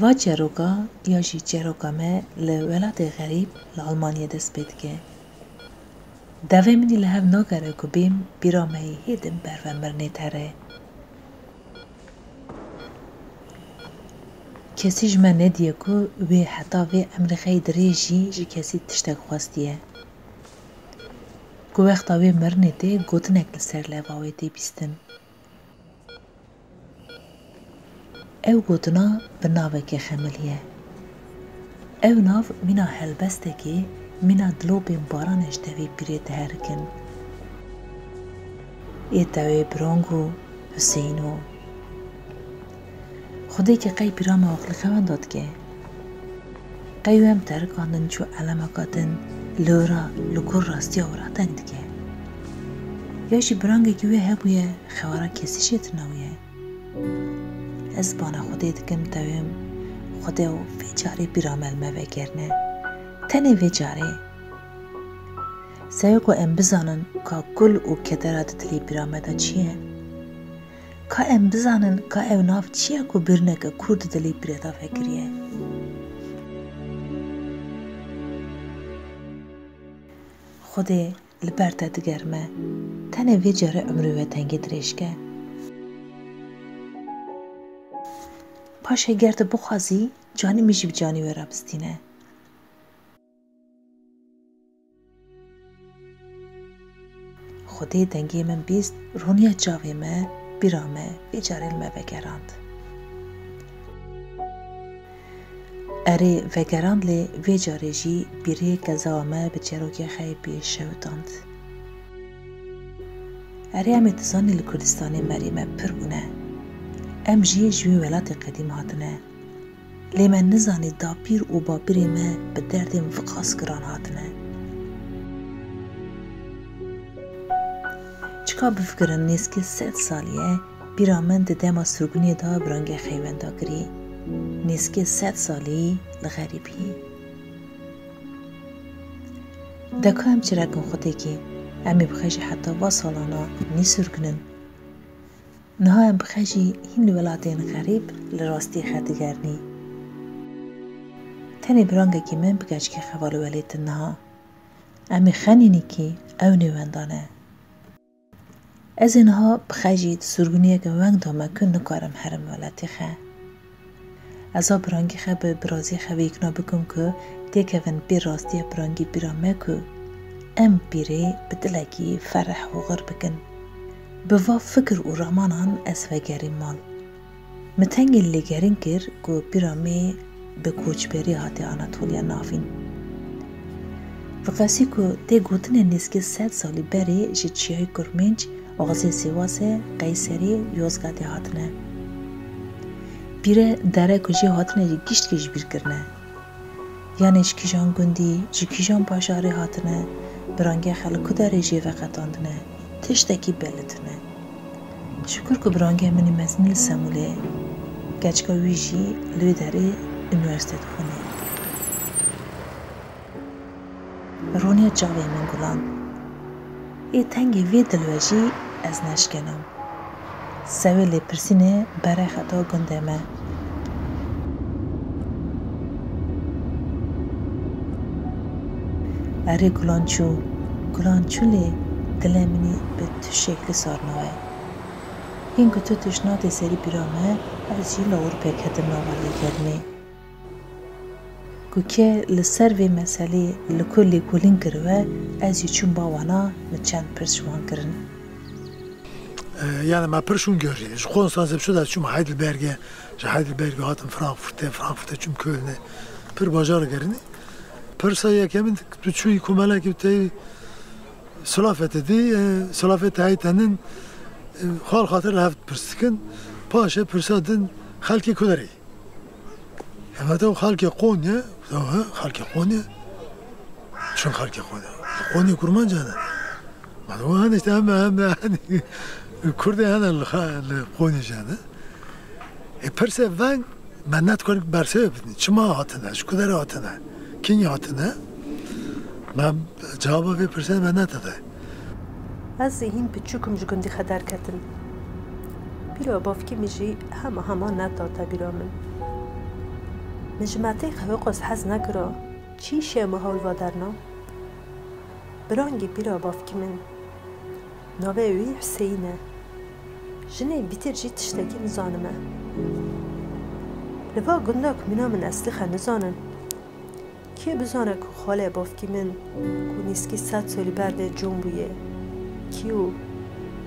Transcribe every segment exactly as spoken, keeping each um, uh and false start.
Va çeroka ya jî çeroka me li welatê xerîb li Almanyê dest pê dike. Devê min î li hev nagere ku bêm pîra me yê hêdin berve mirinê tere. Kesî ji me nediye ku wê heta vê emrê xwe yê dirêj jî ji kesî tiştek xwestiye. Ku wexta wê mirinê tê gotinek li ser leva wê tê bîstin. Ew gotina bi navekê xemiliye. Ew nav mîna helbestekê, mîna dilopên baranê ji tevê pîrê diherikin. Ê tewê Birong û Huseyno. Xwedê ke qey pîra me aqlî xewenda dike. Qey wê em terikandin çû elemeka din, li wira, li ku rastiya wira teng dike. Ya jî birangekî wê hebûye, xewara kesî jê tune wê ye. Ez bana Xwedê dikim, tewêm, Xwedê û vê carê pîra me li me vegerine. Tenê vê carê. Sewê ku em bizanin ka kul û kedera di dilê pîra me de çi ye? Ka em bizanin ka ew nav çi ye ku birneke kûr di dilê pîrê de vekiriye? Xwedê li ber te digerime, tenê vê carê umrê we tengê dirêj ke. Paşê ger tu bixwazî, canî min jî bi canî we re bistîne. Xwedê dengê min bîst, roniya çavê me, pîra me, vê carê li me vegerand. Erê, vegerand lê vê carê jî pîrê kezawa me bi çerokê xeyê pê şewitand. Erê, em ê dizanî li Kurdistanê merê me pir bûne. Em jî ji wî welatê qedîm hatine. Lê me nizanî dapîr û bapîrê me bi derdên viqas giran hatine. Çika bifikirin nêzkê sed salî ye, pîra min di dema sirgûnê de bi rengê xeywenda kirî. Nêzkê sed salî li xerîbî. De ka em çi rekin Xwedêkê, em ê bixwe jî heta va salana nî sirgûnin. Niha em bixwe jî hîn li welatên xerîb li rastiyê xe digernî. Tenê birangekî min bi keçikê xe va li welêtin niha. Em ê xenînî kî ew nêwenda ne. Ez ê niha bixwe jî di sirgûniyeke weng de me ku nikarim herim welatê xe. Ez a birangî xe bi birazî xe vêkna bikim ku têkevin pê rastiya birangî pîra me ku em pîrê bi dilekî fereh û xir bikin. Bi va fikir û ramanan ez vegerîm mal. Min tengê lêgerîn kir ku pîra me bi koçberî hatiye Anatoliya Navîn. Bi qasî ku tê gotinê nêzkî sed salî berê ji Çiyayê Kurmênc, axizê Sêwasê, Qeyserê, Yozgatê hatine. Pîre dere ku jê hatine jî giştkî ji bîr kirine. Yanê ji kîjan gundî, ji kîjan bajarê hatine, birangê xe li ku derê jê veqetandine, tiştekî belli tune. Şikur ku birangê min î mezin li Semûlê ye. Keçika wî jî li wê derê unîversîte dixwîne. Roniya çavê min gulan. Ê tengê vê dilwejî ez neşkenim. Sewê lêpirsînê berê xeta gundê me. Erê gulan çû, gulan çû lê dilê min î bi tu şeklî sar naye. Hîn ku tu tişt natê serî pîra me, ez jî lawir pêk hetim nava lêgerînê. Ku kê li ser vê meselê li ku lêkolîn kiribe, ez jî çûm ba wana, min çend pirs ji wan kirin. E, yani me pir şûn gerî. Ji Konstansê bi şû de çûm Heidelbergê, ji Heidelbergê hatim Frankfurtê, Frankfurtê çûm Kölnê. Pir bajar gerînî. Pirsa yekemîn tu çûyî komelekî tê silafê te dî, e, silafê te hey tenin, e, xal xatir li hev pirs dikin. Paşê pirsa din xelkê ku derê. Hema te xalkê Qonye, xalkê Qonye. Çun xalkê Qonye? Qonye Kurmanca ne. Ma do han işte hem, hem, hem Kurdê hene li, li Qonye jane. E, pirse veng, me net kon berse bidin. Çima hatine, ji kudere hatine, kinî hatine? Me cevaba vê pirse me net de. Ez ê hîn piçûk im ji gundî xe derketim. Pîra bavkê min jî hema hema nedate bîra min. Min ji metê xwe wê qas hez nekira. Çi îşê me hewl va derna? Birangê pîra bavkî min. Navê wî Huseyîn e. Jinê bîtir jî tiştekî nizanime. Li va gunda ku mîna min ez tixwe nizanin. Kê bizane ku xalê bavkî min ku nîskî sed solî ber vê cûn bûye, kî û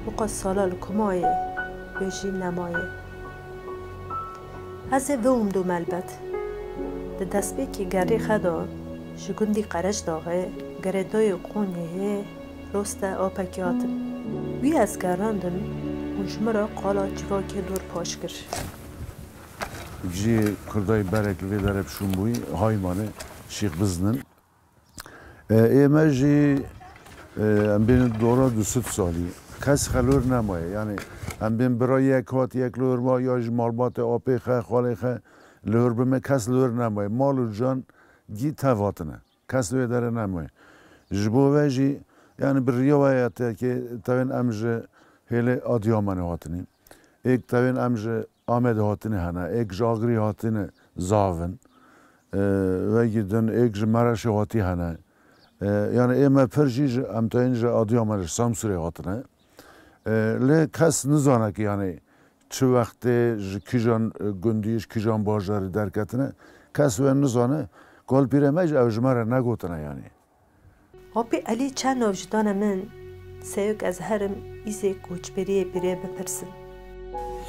wî qas sala li ku maye, wê jî nemaye. Ez ê biwim do melbet. Di destpêkê gerê xwe de ji gundî Qerecdaxê, girêdayê Qonyeyê, roste apekî hatim. Wî ez gerandin û ji min re qala civakê dor paş kir. Cihê Kurdayî berek li vê derê bi şûn bûyî, Haymanê, Şêx Bizn in. E, ê me jî, e, em bên dora du sed salî. Kes xwe li wir nemaye. Yanî em bên bira yek hat yek li wir ma, ya ji malbatê apê xwe, xalê xwe li wir bime, kes li wir nemaye. Mal û can gî tev hatine. Kes li wê derê nemaye. Ji bo ve jî, yanî bi riya we ya tekê tevên em ji hêlê Adiyamanê hatinî. Êk tevên em ji Amedê hatine hene, êk ji Agirî hatine zavin. E, wegî din êk ji Mereşê hatî hene. E, yanî ê me pir jî ji, em tevên ji Adiyamanê, ji Samsûrê hatine. E, lê kes nizane ki yanî çi wextê ji kîjan, e, gundî, ji kîjan bajarî derketine. Kes wê nizane. Kalpîrê me jî ew ji me re negotine yanî. Apê Elî çend nav jî dane min, seyok ez herim îzê koçberiyê pê rê bipirsim.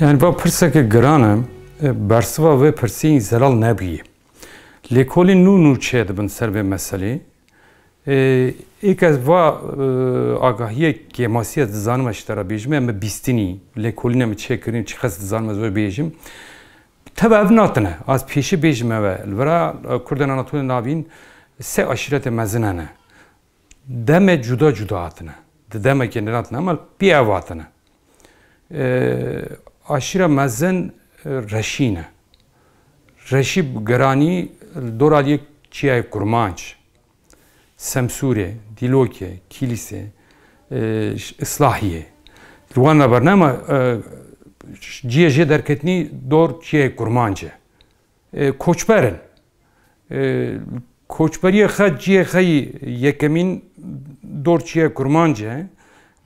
Yani va pirseke giran e, e, bersiva vê pirsî zelal nebûye. Lêkolîn nû nû çêdibin ser vê meselê. E, êk ez va, e, agahiyê kêmasî ez dizanim ez ji te re bêjim, em bi bîstinî, lêkolîne min çêkirin, çiqas dizanim ez wê bêjim. Teva ev natine, az pêşî bêjim ev e. Li vira, e, Kurdên Anatolya Navîn sê aşîretê mezin hene. Demê cuda cuda hatine. Di demekê nehatine, ama pê ev hatine. E, aşîra mezin, e, Reşî ne. Reşî giranî li dor aliyê çiyayê Kurmanc. Semsûrê, Dîlokê, Kîlîsê, e, Islahiyê. Li wan naber ne ama, e, ciyê jê derketinî dor çiyê Kurmanc e. E, koçber in. E, koçberiyê xwe ciyê xwe yî yekemîn dor çiyê Kurmanc e.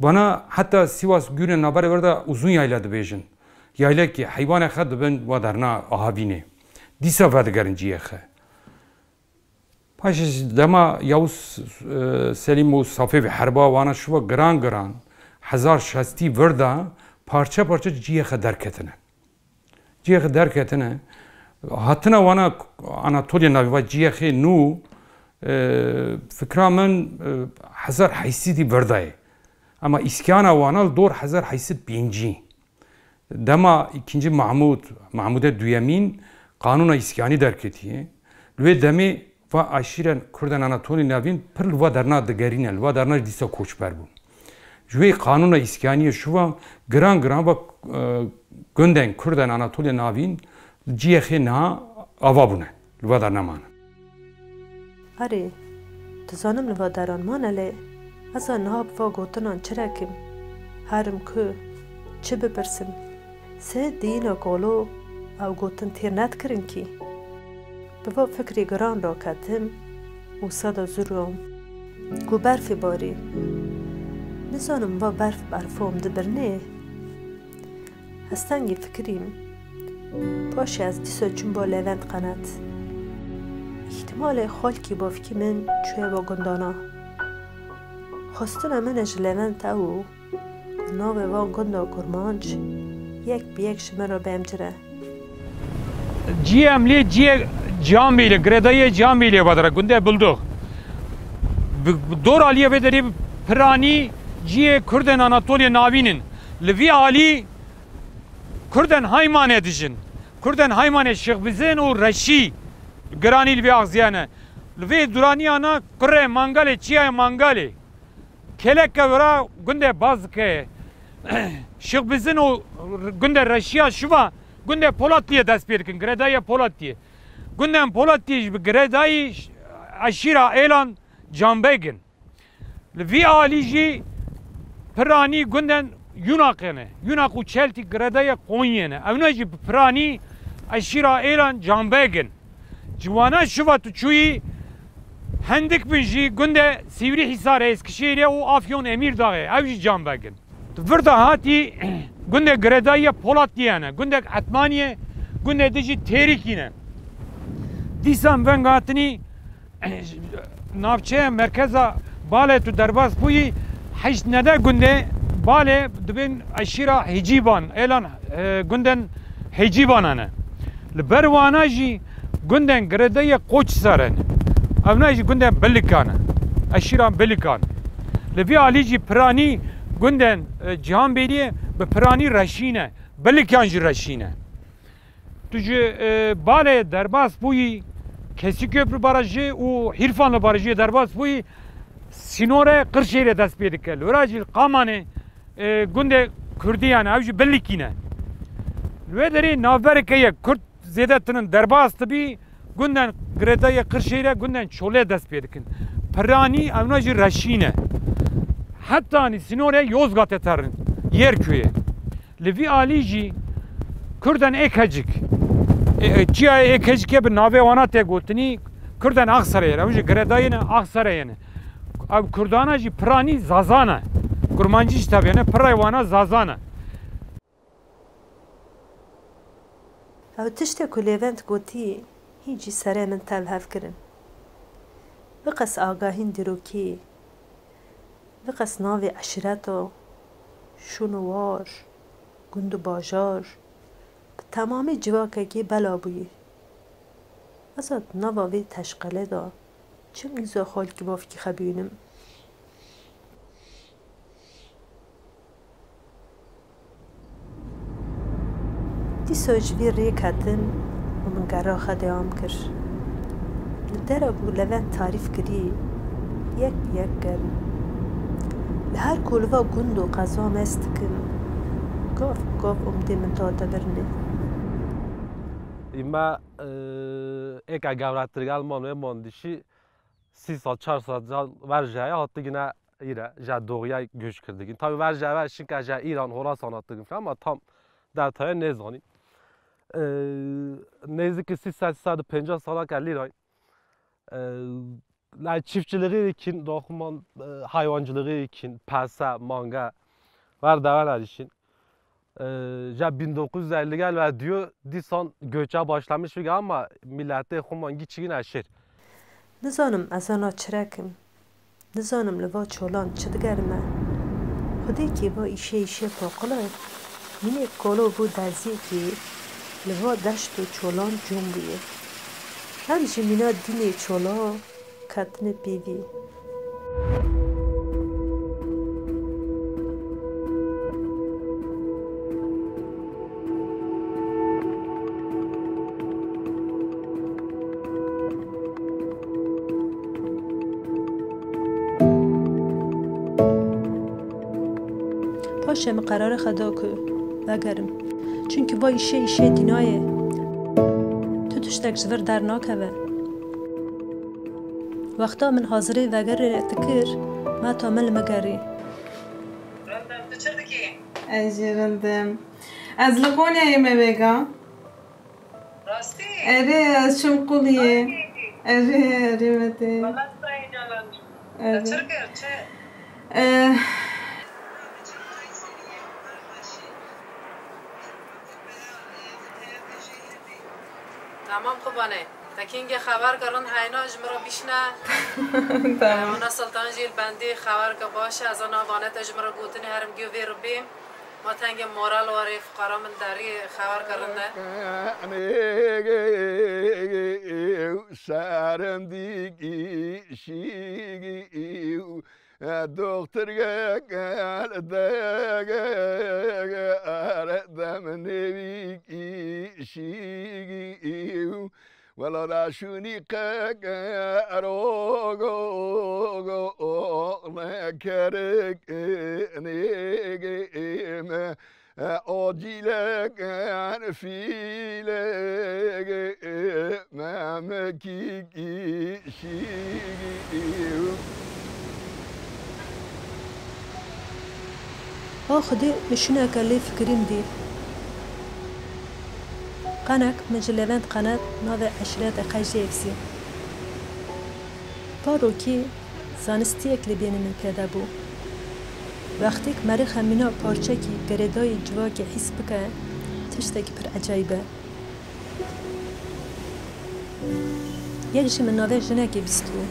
Vana heta Sivas Gûne navberê were de Uzun Yayla dibêjin. Yaylekî heywanê xwe dibin wa derna Ahavînê. Dîsa vedigerin ciyê xwe. Paşê ji dema Yavuz, e, Selîm û Safê vê herba wana şiva giran giran, hezar şestî vir de parçe parçe ciyê xwe derketine. Ciyê xwe derketine. Hatina wana Anatolya navî va ciyê xwe nû, e, fikra min, e, hezar heyşt sedî vir de ye. Ama îskana wana li dor hezar heyşt sed pêncî. Dema îkincî Mahmûd, Mahmûdê duyemîn, qanûna îskanî derketiye. Li wê demê va aşîren Kurden Anatolî Navîn pir li va derna digerîne, li va derna jî dîsa koçber bûn. Ji wê qanûna îskaniyê şiva giran giran va, e, gundên Kurden Anatolya Navîn ciyê xê niha ava bûne, li va derna mane. Erê, dizanim li va deran mane lê ez a niha bi va gotinan çi re kim? Herim ku, çi bipirsim? Sê diyîna kolo ew gotin têr nedikirin kî. Bi va fikrê giran raketim û seda zû ram ku berfê barî. Nizanim va berf berfom dibirnê. Hestengî fikirîm. Paşê ez dîsa çûm ba Levent Qenet. Îhtimalê xalkî bavkî min çûye ba gundana. Xwestina min e ji Levent ew û navê va gunda Kurmanc yek bi yek ji min re bêm cire. Ciyê em lê ciyê Camêlê, girêdayê Camêlê vadire, gundê Bildox. Bi, bi dor aliyê vê derê piranî ciyê Kurdên Anatolya Navîn in. Li vî alî Kurdên Haymanê dijin. Kurdên Haymanê Şêxbizên û Reşî giranî li vê axziyane. Li vê duraniyana kurê Mangalê, çiyayê Mangalê. Kêleke wira gundê Bazikê. Şêxbizin û gundê Reşiya şiva gundê Polatiyê dest pê dikin, girêdayê Polatiyê. Gundên Polatiyê jî bi girêdayî ş-, eşîra Êlan Canbeg in. Li vî alî jî piranî gundên Yunaqê ne. Yunaq û Çeltî girêdayê Qonyê ne. Ewne jî bi piranî eşîra Êlan Canbeg in. Ji wana şiva tu çûyî, hindik bin jî gundê Sîvrî Hîsarê, Eskişehîrê û Afyon Emîrdaxê, ew jî can vekin. Tu vir de hatî gundê Girêdayî ye, Polatliye ne, gundek Etmanî ye, gundê din jî Têrîkî ne. Dîsan veng hatinî navçeya merkeza Balê tu derbas bûyî, heşt nede gundê Balê dibên eşîra Hecîban, êlan, e, gundên Hecîbana ne. Li ber wana jî gundên Girêdayê Qoçsare ne. Evna jî gundên Bilikan e. Eşîra Bilikan. Li vî alî jî piranî gundên, e, Cihanbêriyê bi piranî reşî ne. Bilikan jî reşî ne. Tu ji, e, Balê derbas bûyî, Kesîköprü Barajı û Hîrfanlı Barajı derbas bûyî, sînorê Qirşehîrê dest pê dike. Li wira jî li Qamanê, e, gundê Kurdî, yani ew jî Bilikî ne. Li wê derê navbereke ye Kurd zêde tinin derbas dibî, gundên Girêdayê Qirşehîrê, gundên Çolê dest pê dikin. Piranî ewna jî reşî ne. Heta anî sînorê Yozgatê terin, Yerkuyê. Li vî alî jî Kurdên Êkecik, e, e, çiyayê Êkecikê bi navê wana tê gotinî, Kurdên Axsereyê ne, ew jî Girêdayê ne, Axsereyê ne. Ew Kurdana jî piranî Zaza ne. Kurmancî jî tevê ne, pirê wana Zaza ne. Ew tiştê ku Lêvent gotî, hîn jî serê min tev hev kirin. Biqas agahîn dîrokî, biqas navê eşîreta, şûn û war, gund û bajar, bi temamî civakekî bela bûyî. Ez a di nava vê teşqelê de çi mîza xalkî bavkî xebînim? Dîsa ji vî rê ketim û min gera Xwedê am kir. Li dera ku Levent tarîf kirî, yek bi yek gerim. Li her ku li va gund û qeza mez dikim, gav bi gav umdê min date birnê. Îme, e, êka gewretir gel man wê man dişî, sî sal, çar sal cal ver ji heye hatîgine îre, ji doğuya göç kirdigin. Tabi ver ji heve şinka ji Îran, Horasan hatîgin falan ama tam detayê nêzanî. Ee, nêzîkî sî sed, sî sed û pêncah salake lîrayî. Ee, la çiftçiliği kin, doxuman, e, hayvancılığı kin, pese, mange, ver dewe nedişin. Ee, ja bin dokuz yüz elli gel ve diyor, dîsan göçe başlamış bir ama milletê xwe mangî çigin eşir. Nizanim ez ana çirekim. Nizanim li va çolan çi digerime. Xwedê kê va îşe îşe paqil e. Mînê kalo bû derziyekî li va deşt û çolan com bûye. Em ji mîna dînê çola ketine pêvî. Paşê min qerarê xwe da ku vegerim. Çunkî va îşe îşê dîna ye. Tu tiştek ji vir dernakeve. Wexta min hazirê vegerê dikir, meta min li min gerî. Rindem, tu çi dikî? Ez jî rindim. Ez li Konyayê me vêga. Rastî? Erê, ez çim quliyê. Ay. Erê, erê me tê. Wala tu heyecanlandım. Erê. Çi kir, çi? Eh. Tamam Qubane. Te kîngê xeberke rind heyna ji min re bişne. Tamam. Ana Sultan jî li bendî xeberke baş e. Ez a navane te ji min re gotinê herim giyo vê re bêm. Ma tengê moral warê fuqara min derî xeberke rind e. Serim dikişî Doktor gel de dem nevi kişi. Wela raşuni qekero ne kerek ne Acilek enfilek memekik işi. A Xwedê, min şûneke lê fikirîn dî. Qenek min ji Levent Qenet navê eşîretê xwe jê êvsî. Parokî zanistiyek li bêhnê min pêde bû. Wextêk merîxa mîna parçekî girêdayî civakê hîs bike, tiştekî pir ecayîb e. Yek jî min navê jinekê bîstibû.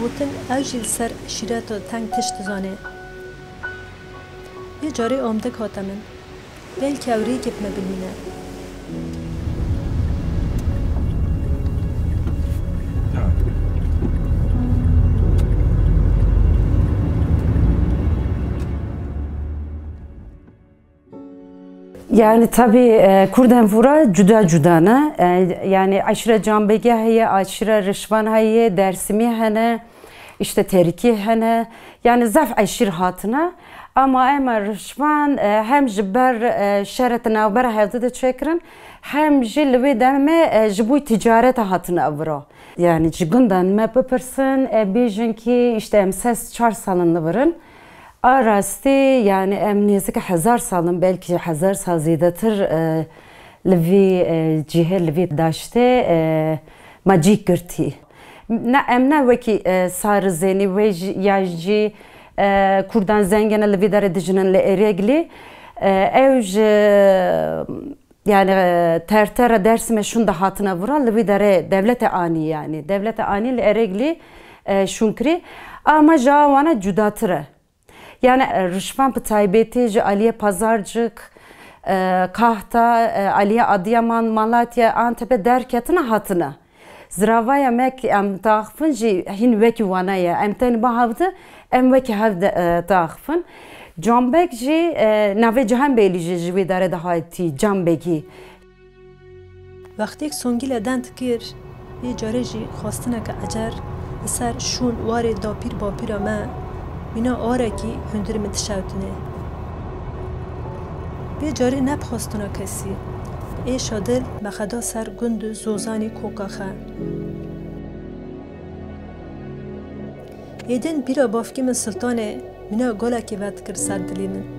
Gotin ew jî li ser eşîreta teng tişt dizane. Yê carê amdik hate min. Belkî ew rêkê bi me bimîne. Yani tabii, e, Kurden vura cuda cuda ne. E, yani aşire Canbege heye, aşire Rişvan heye, Dersimi hene, işte Teriki hene. Yani zaf eşîr hatine. Ama ema Rişvan, e, hem ji ber, e, şeret navbera hevdu de çêkirin, hem jî li wê demê, e, ji bo ticareta hatine vira. Yani ji gundan me bipirsin, e, bêjin ki işte em ses çar salin li virin. A rastî, yani em nêzîkî hezar sal in, belkî hezar sal zêdetir, e, li vî, e, cihê, li vî daştê, e, me cî girtî. Ne, em ne wekî, e, Sarizênî wê jî, ya jî, e, Kurdan zengine li vî derê dijinin li Êrêglî. E, ew ji, yani, e, Tertera Dersimê şûnde hatine vira, li vî derê dewlete anî yani. Dewlete anî li Êrêglî, e, şûn kirî. Ama ji a wana cudatir e. Yani, e, Rişvan bi taybetî ji aliyê Pazarcik, e, Kahta, e, aliyê Adıyaman, Malatya, Antepê derketine hatine. Ziravaya me ki em diaxifin jî hîn wekî wana ye. Em tên ba hevdi, em wekî hev de, e, diaxifin. Canbeg jî, e, navê Cihanbêlî jî ji wê derê de hatî, Canbegî. Wextêk Songîle deng dikir, vê carê jî xwestineke ecer li ser şûn warê dapîr bapîra me, mîna arekî hundirê min dişewtine. Vê carê ne bi xwestina kesî, bi êşa dil me xwe da ser gund û zozanî koka xwe. Êdin bîra bavkê min Sultanê mîna golekê vedikir ser dilê min.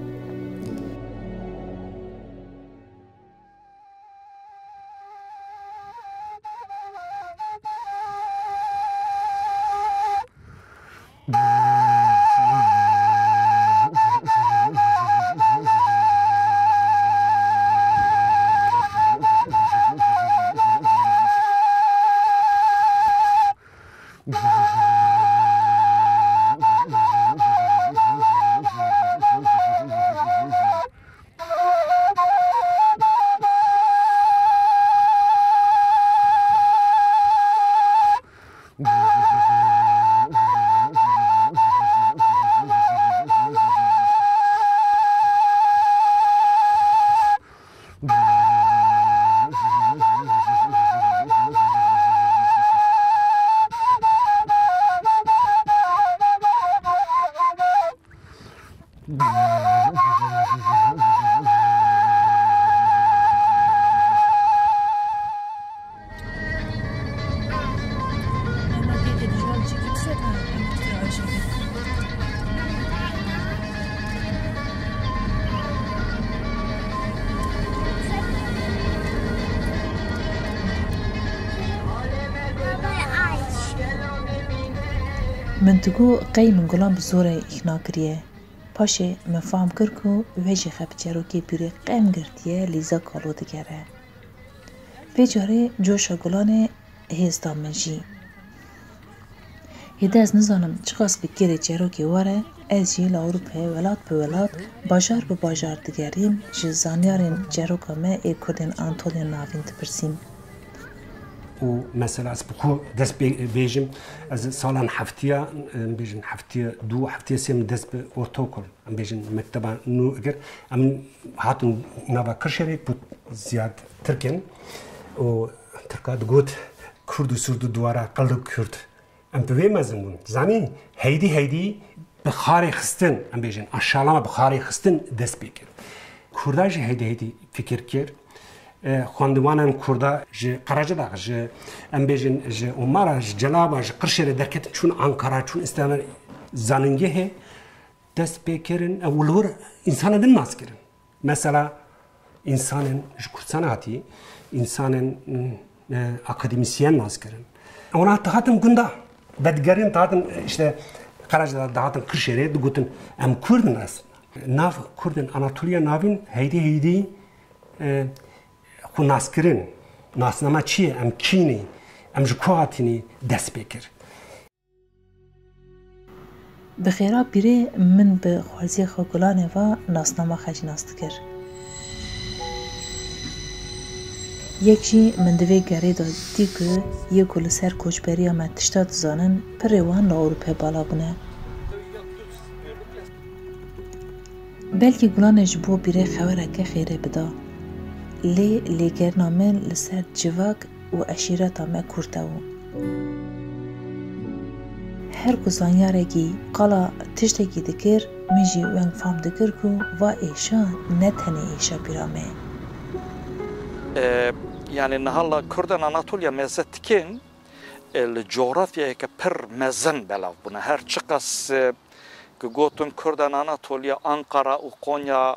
Min digot qey min gulan bi zorê îxna kiriye. Paşê min fam kir ku wê jî xwe bi çerokê pîrê qem girtiye, lîza kalo digere. Vê carê coşa gulanê hêz da min jî. Hêdî ez nizanim çiqas bi kêrê çerokê were, ez jî li Ewropayê welat bi welat, bajar bi bajar digerîm, ji zanyarên çeroka me ê Kurdên Antolya navîn dipirsîm. Û mesela ez bi xwe dest pê bêjim, ez salan heftiya, em bêjin heftiya du, heftiya sê min dest bi ortaokul, em bêjin mekteba nû kir. Em hatin nava Kirşerê ku ziyad Tirk in û Tirka digot, Kurd û Surd û duwara qelb Kurd. Em bi vê mezin bûn. Zanî, heydî heydî bi xarê xistin, em bêjin, aşalama bi xarê xistin dest pê kir. Kurda jî heydî heydî fikir kir. E, xwendivanan Kurda ji Qeracedağ, ji, em bêjin, ji Omara, ji Celaba, ji Qirşêrê derketin, çûn Ankara, çûn Îstanbul, zanîngehê dest pê kirin, ew li wir însanên din nas kirin. Mesela, Însanên ji Kurdistan hatî, însanên, e, akademîsyen nas kirin. Wana dihatin gunda, vedigerin dihatin, işte, Qerec de dihatin Kırşehir'e, digotin, "Em Kurd in aslında." Nav Kurdên Anatoliya Navîn heydî heydî, e, xwe naskirin, nasnama çi ye, em kî ne, em ji ku hatînî dest pê kir. Bi xêra pîrê min bi xwerziyê xwe Gulanê ve nasnama xwe jî nas dikir. Yek jî min di vê gerê de dî ku yê ku li ser koçberiya me tişta dizanin, pirê wan li Ewropayê bala bûne. Belkî Gulanê ji bo pîrê xewereke xêrê bida. Lê lêgerina min li ser civak û eşîreta me Kurd hebû. Her ku zanyarekî qala tiştekî dikir, min jî weng fam dikir ku va êşa ne tenê êşa pîra me ye. E, yani niha la Kurdên Anatoliya meze dikin, e, li coğrafyayeke pir mezin belav bûne. Her çiqas, e, ku gotin Kurdên Anatoliya, Ankara û Konya,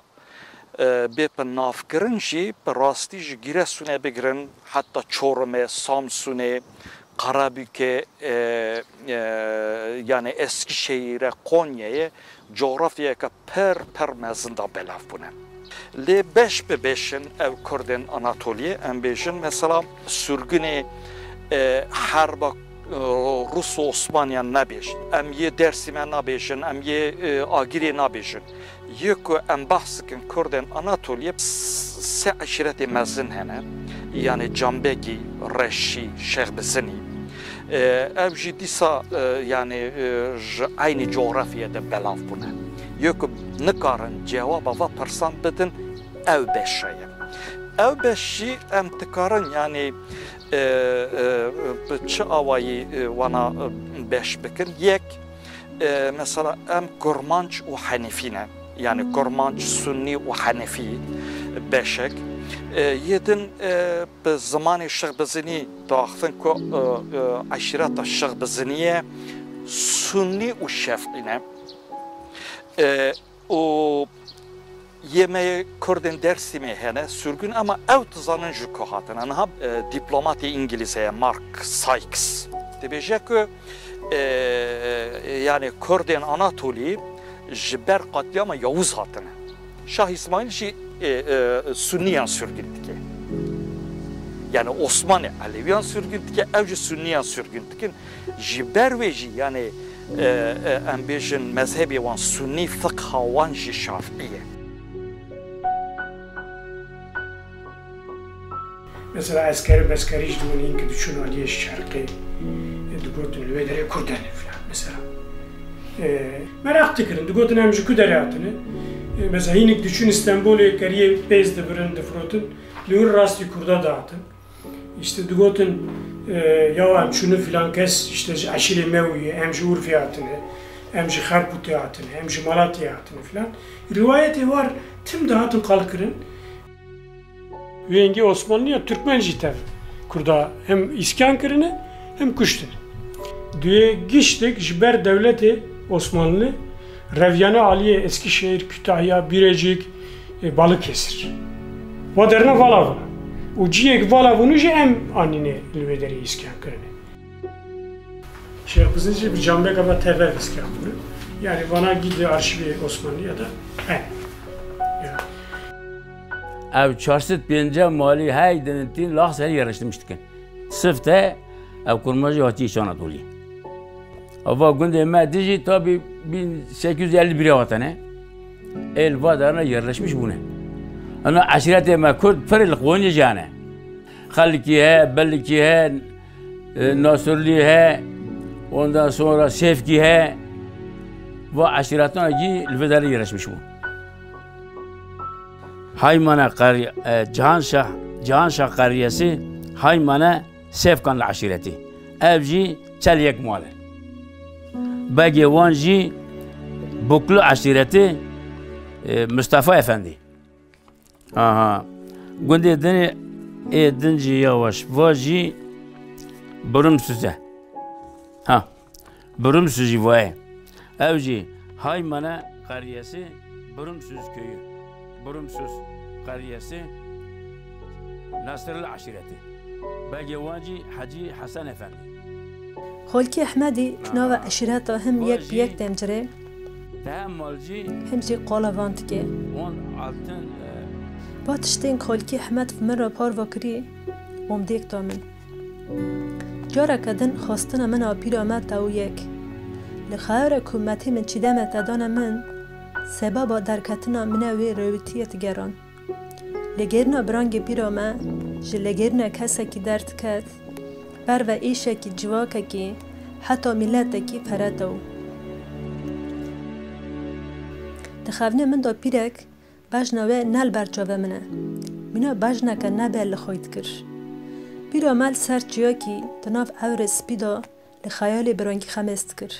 e, bê bi navkirin jî, bi rastî ji Giresunê bigirin heta Çorumê, Samsunê, Karabükê, e, e, yani Eskişehir'e, Konya'yê coğrafyayeke pir, pir mezin de belav bûne. Lê beş bi beş in ev Kurdên Anatoliyê, em bêjin, mesela, sürgünê, e, herba, e, Rus û Osmaniyan nabêjin. Em yê Dersim'e nabêjin, em yê, e, Agirê nabêjin. Yê ku em behs dikin Kurdên Anatoliyê, s-, sê eşîretê mezin hene. Yani Canbegî, Reşî, Şêxbizinî. E, ev jî dîsa, e, yani, e, ji eynî coğrafyayê de belav bûne. Yê ku nikarin cewaba va pirsan bidin, ev beşa ye. Ev beş jî em dikarin, yani, e, e, bi çi awayî, e, wana, e, beş bikin? Yek, e, mesela em Kurmanc û Henefî ne. Yani Kurmanc, Sunnî û Henefî beşek. E, yê din, e, bi zimanê Şêxbizinî diaxivin ku, e, e, eşîreta Şêxbiziniyê Sunnî û Şef'î ne. E, û yê me yê Kurdên Dersimê hene, sürgün, ama ew dizanin ji ku hatine. Niha, e, diplomatê Îngilîz heye, Mark Sykes. Dibêje ku, e, yani Kurdên Anatolî ji ber qetlîama Yavuz hatine. Şah Îsmaîl jî, e, e, Sunniyan sürgün dike. Yani Osmanê Elewiyan sürgün dike, ew jî Sunniyan sürgün dikin. Ji ber wê jî, yani, e, e, em bêjin mezhebê wan Sunnî, fiqha wan jî Şafîî ye. Mesela eskerî beskerî ji dibûn hîn ki diçûn aliyê şerqê, e, digotin li wê derê Kurd hene filan mesela. E, meraq dikirin, digotin em ji ku derê hatine. E, mesela hînik diçûn Stenbolê keriyê pêz dibirin, difirotin, li wir rastî Kurda dihatin. İşte digotin, e, ya em çûne filan kes, işte ji eşîrê me wî ye, em ji Urfê hatine, em ji Xerpûtê hatine, em ji Malatyayê hatine filan. Rîwayetê war tim dihatin qalkirin. Wê hingê Osmanliya Türkmen jî tev Kurda hem îskan kirine, hem kuştine. Duyê giştek ji ber dewletê Osmanlı reviyane aliyê Eskişehir, Kütahya, Birecik, e, Balıkesir. Va derine vala vuna. Û ciyek vala vunu jî em anîne li wê derê îskan kirine. Şêxbizin jî bi Canbeka ve tev îskan bûne. Yani vana gî di arşivê Osmanlıya de en. Ya. Ev çar sed pêncî malî hey dinitîn lax serî yerleştirmiş dikin. Sifte ev kurmajî hatiye Şanatolî. Ava gundê me dijî tabî bin sekiz yüz elli bir hatene. El va derine yerleşmiş bûne. Ana eşîretê me Kurd pir li Qonyê jane. Xelikî he, Belikî he, e, Nasirlî he, ondan sonra Sêfkî he. Va eşîretana jî li vê derê yerleşmiş bûn. Haymana Qer-, e, Cihanşah, Cihanşah Qeriyesi Haymana Sêfkan li eşîretî. Ev jî çel yek mal e. Begê wan jî Buklu eşîretî, e, Mustafa Efendî. Aha. Gundê dinê ê din jî yawaş. Va jî Burumsuz e. Ha. Burumsuz jî va ye. Ev jî Haymana Qeriyesi Burumsuz köyü. Burumsuz. Qeriyesê Nasirli eşîretê. Begê wan jî Hecî Hesen Efendî. Xolkî Ehmedî di nava eşîreta him yek bi yek demcirê, him jî qala van dike. Va tiştên Xolkî Ehmed bi min re parve kirî, omdêk da min. Careke din xwestina min a pîra me tewû yek. Li xeyalê ku metê min çîdeme te dane min, sebeba derketina min e wê rewitiyê digeran. Lêgerîna birangê pîra me ji lêgerîna kesekî derdiket, ber ve êşekî, civakekî, heta mîletekî feretew. Di xevinê min de pîrek bejna wê ne li ber çavê min e. Mîna bejneke nebe li xwe dikir. Pîra me li ser çiyakî di nav ewrê spî de li xeyalê birangî xemês dikir.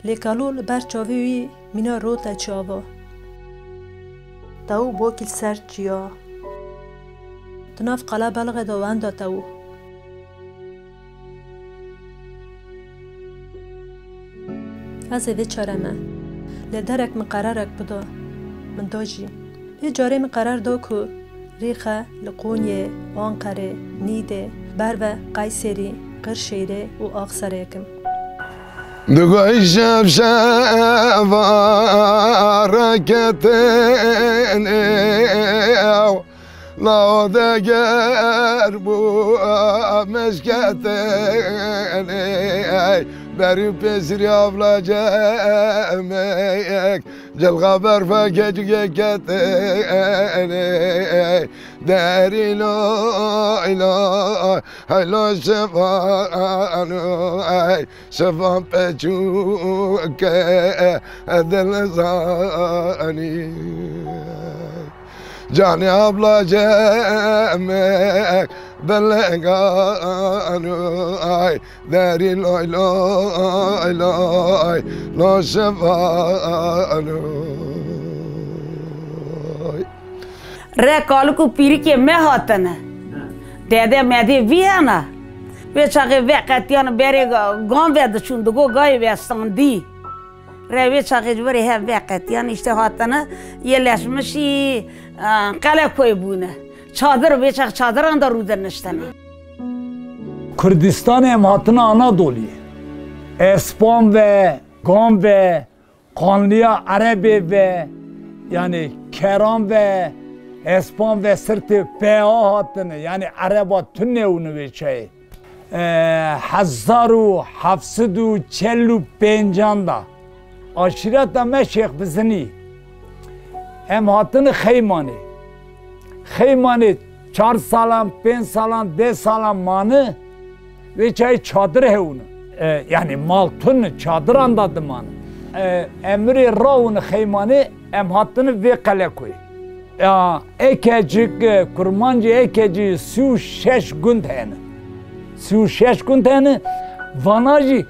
Lê kalo li ber çavê wî mîna rot e çi ava. Tewû bokî li ser çiya. Di nav qelebelixê de wenda tewû. Ez ê vê çare me. Lê derek min qerarek bida. Min da jî. Vê carê min qerar da ku rêxe li Qonyê, Anqerê, Nîdê, ber ve Qeyserî, Qirşêrê û Axserê kim. Digoy şev şeva reketin ew. Law deger bû meşketin ey, berî pêsirî avla cemek, cilxa berfeke cike ketin ey, derî loy loy, hey loy şevan ey, şevan peçûke dilzanî. Canê abla cemek belengan ay, derî loy loy loy, lo şevan oy. Re kalik û pîrikê me hatine. Dede medê vî hene. Vê çaxê veqetiyane berê ga-, gan ve diçûn, digo gayê vestandî. Re vê çaxê ji berê hev veqetiyan, îşte hatine, yê leşmişî, e, Qelekoyê bûne. Çadir, vê çax çadiran de rûdiniştine. Kurdistanê em hatine Anadoliyê. Espan ve, gan ve, qanliya Erebê ve, yanî keran ve, espan ve sirtê peya hatine, yanî Ereba tune û nivêçeyê. E, hezar û heft sed û çel û pêncan da aşîreta me Şêx Bizinî, em hatine Xeymanê. Xeymanê çar salan, pênc salan, deh salan mane, vê çayê çadir hewne. E, yanî mal tune, çadiran da dimane. E, emirê rawine Xeymanê, em hatine vê Qelekoyê. Ya, Ekecik, e, kurmancê Ekecî sî û şeş gund hene. Sî û şeş gund hene. Vana jî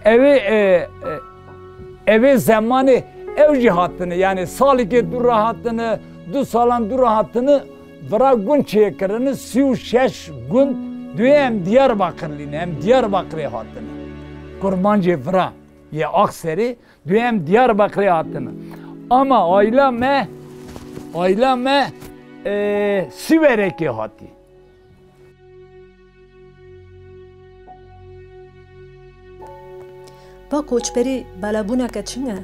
ewê, e, e, ewê zemanê ew jî hatine. Yanî salekê dû re hatine, du salan dû re hatine, vira gund çêkirine, sî û şeş gund duyê em Diyarbakirlî ne, em Diyarbakirê hatine. Kurmancê vira yê Axserê, duyê em Diyarbakirê hatine. Ama aîla me, aîla me, e, Siwerekê hatî. Va koçberî belebûneke çin e?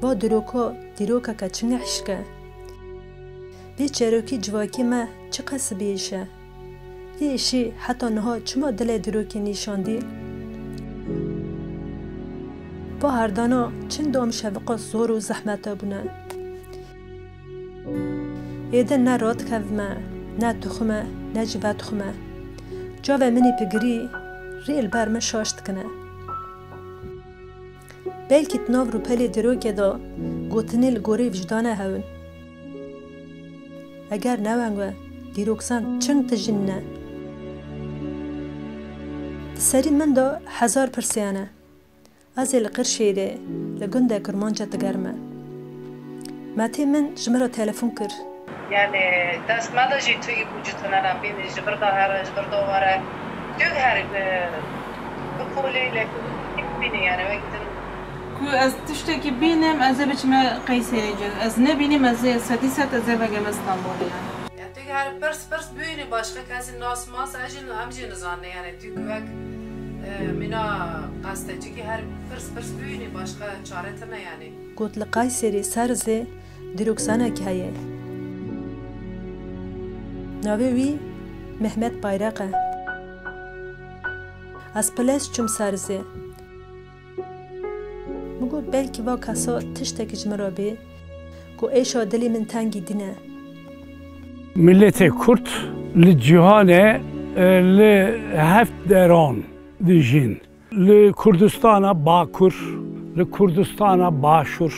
Va dîroko dîrokeke çin e hişk e? Vê çerokî civakî me çiqas bêîş e? Vê îşî heta niha çima dilê dîrokê nîşandî? Va herdana çin dam şeviqa zor û zehmete bûne. Êdî ne radikevime, ne dixwime, ne jî vedixwime. Çavê min ê pigirî rê li ber min şaş dikine. Belkî di nav rûpelê dîrokê de gotinê li gorî wijdanê hewin. Eger ne weng be, dîroksan çing tijî nîne. Di serî min de hezar pirsê hene. Ez ê li Qirşêrê, li gundê Kurmanca digerime. Metê min ji min re telefon kir. Yani dest me de jî tu yî bû citine re bînî, ji vir de here, ji vir de were. Tu her, e, bi kolê lê bînî, yani wek din. Ku ez tiştekî bînim, ez ê biçime Qeyserê cî. Ez nebînim, ez ê sedî sed ez ê vegeme Stenbolê yani. Ya tu her pirs pirs bûyînî başqa kesî nas mas ez jî em jî nizanne yani tu ku wek e, mîna gazetecikî her pirs pirs bûyînî başqa çare tine yani. Got li Qayserê serzê dîroksanek heye. Navê wî Mehmet Bayrak e. Ez piles çûm serzê. Min got belkî va kesa tiştekî ji min re bê ku êşa dilê min tengî dîne. Miletê Kurd li cîhanê, e, li heft deran dijîn. Li Kurdistana Bakur, li Kurdistana Başûr,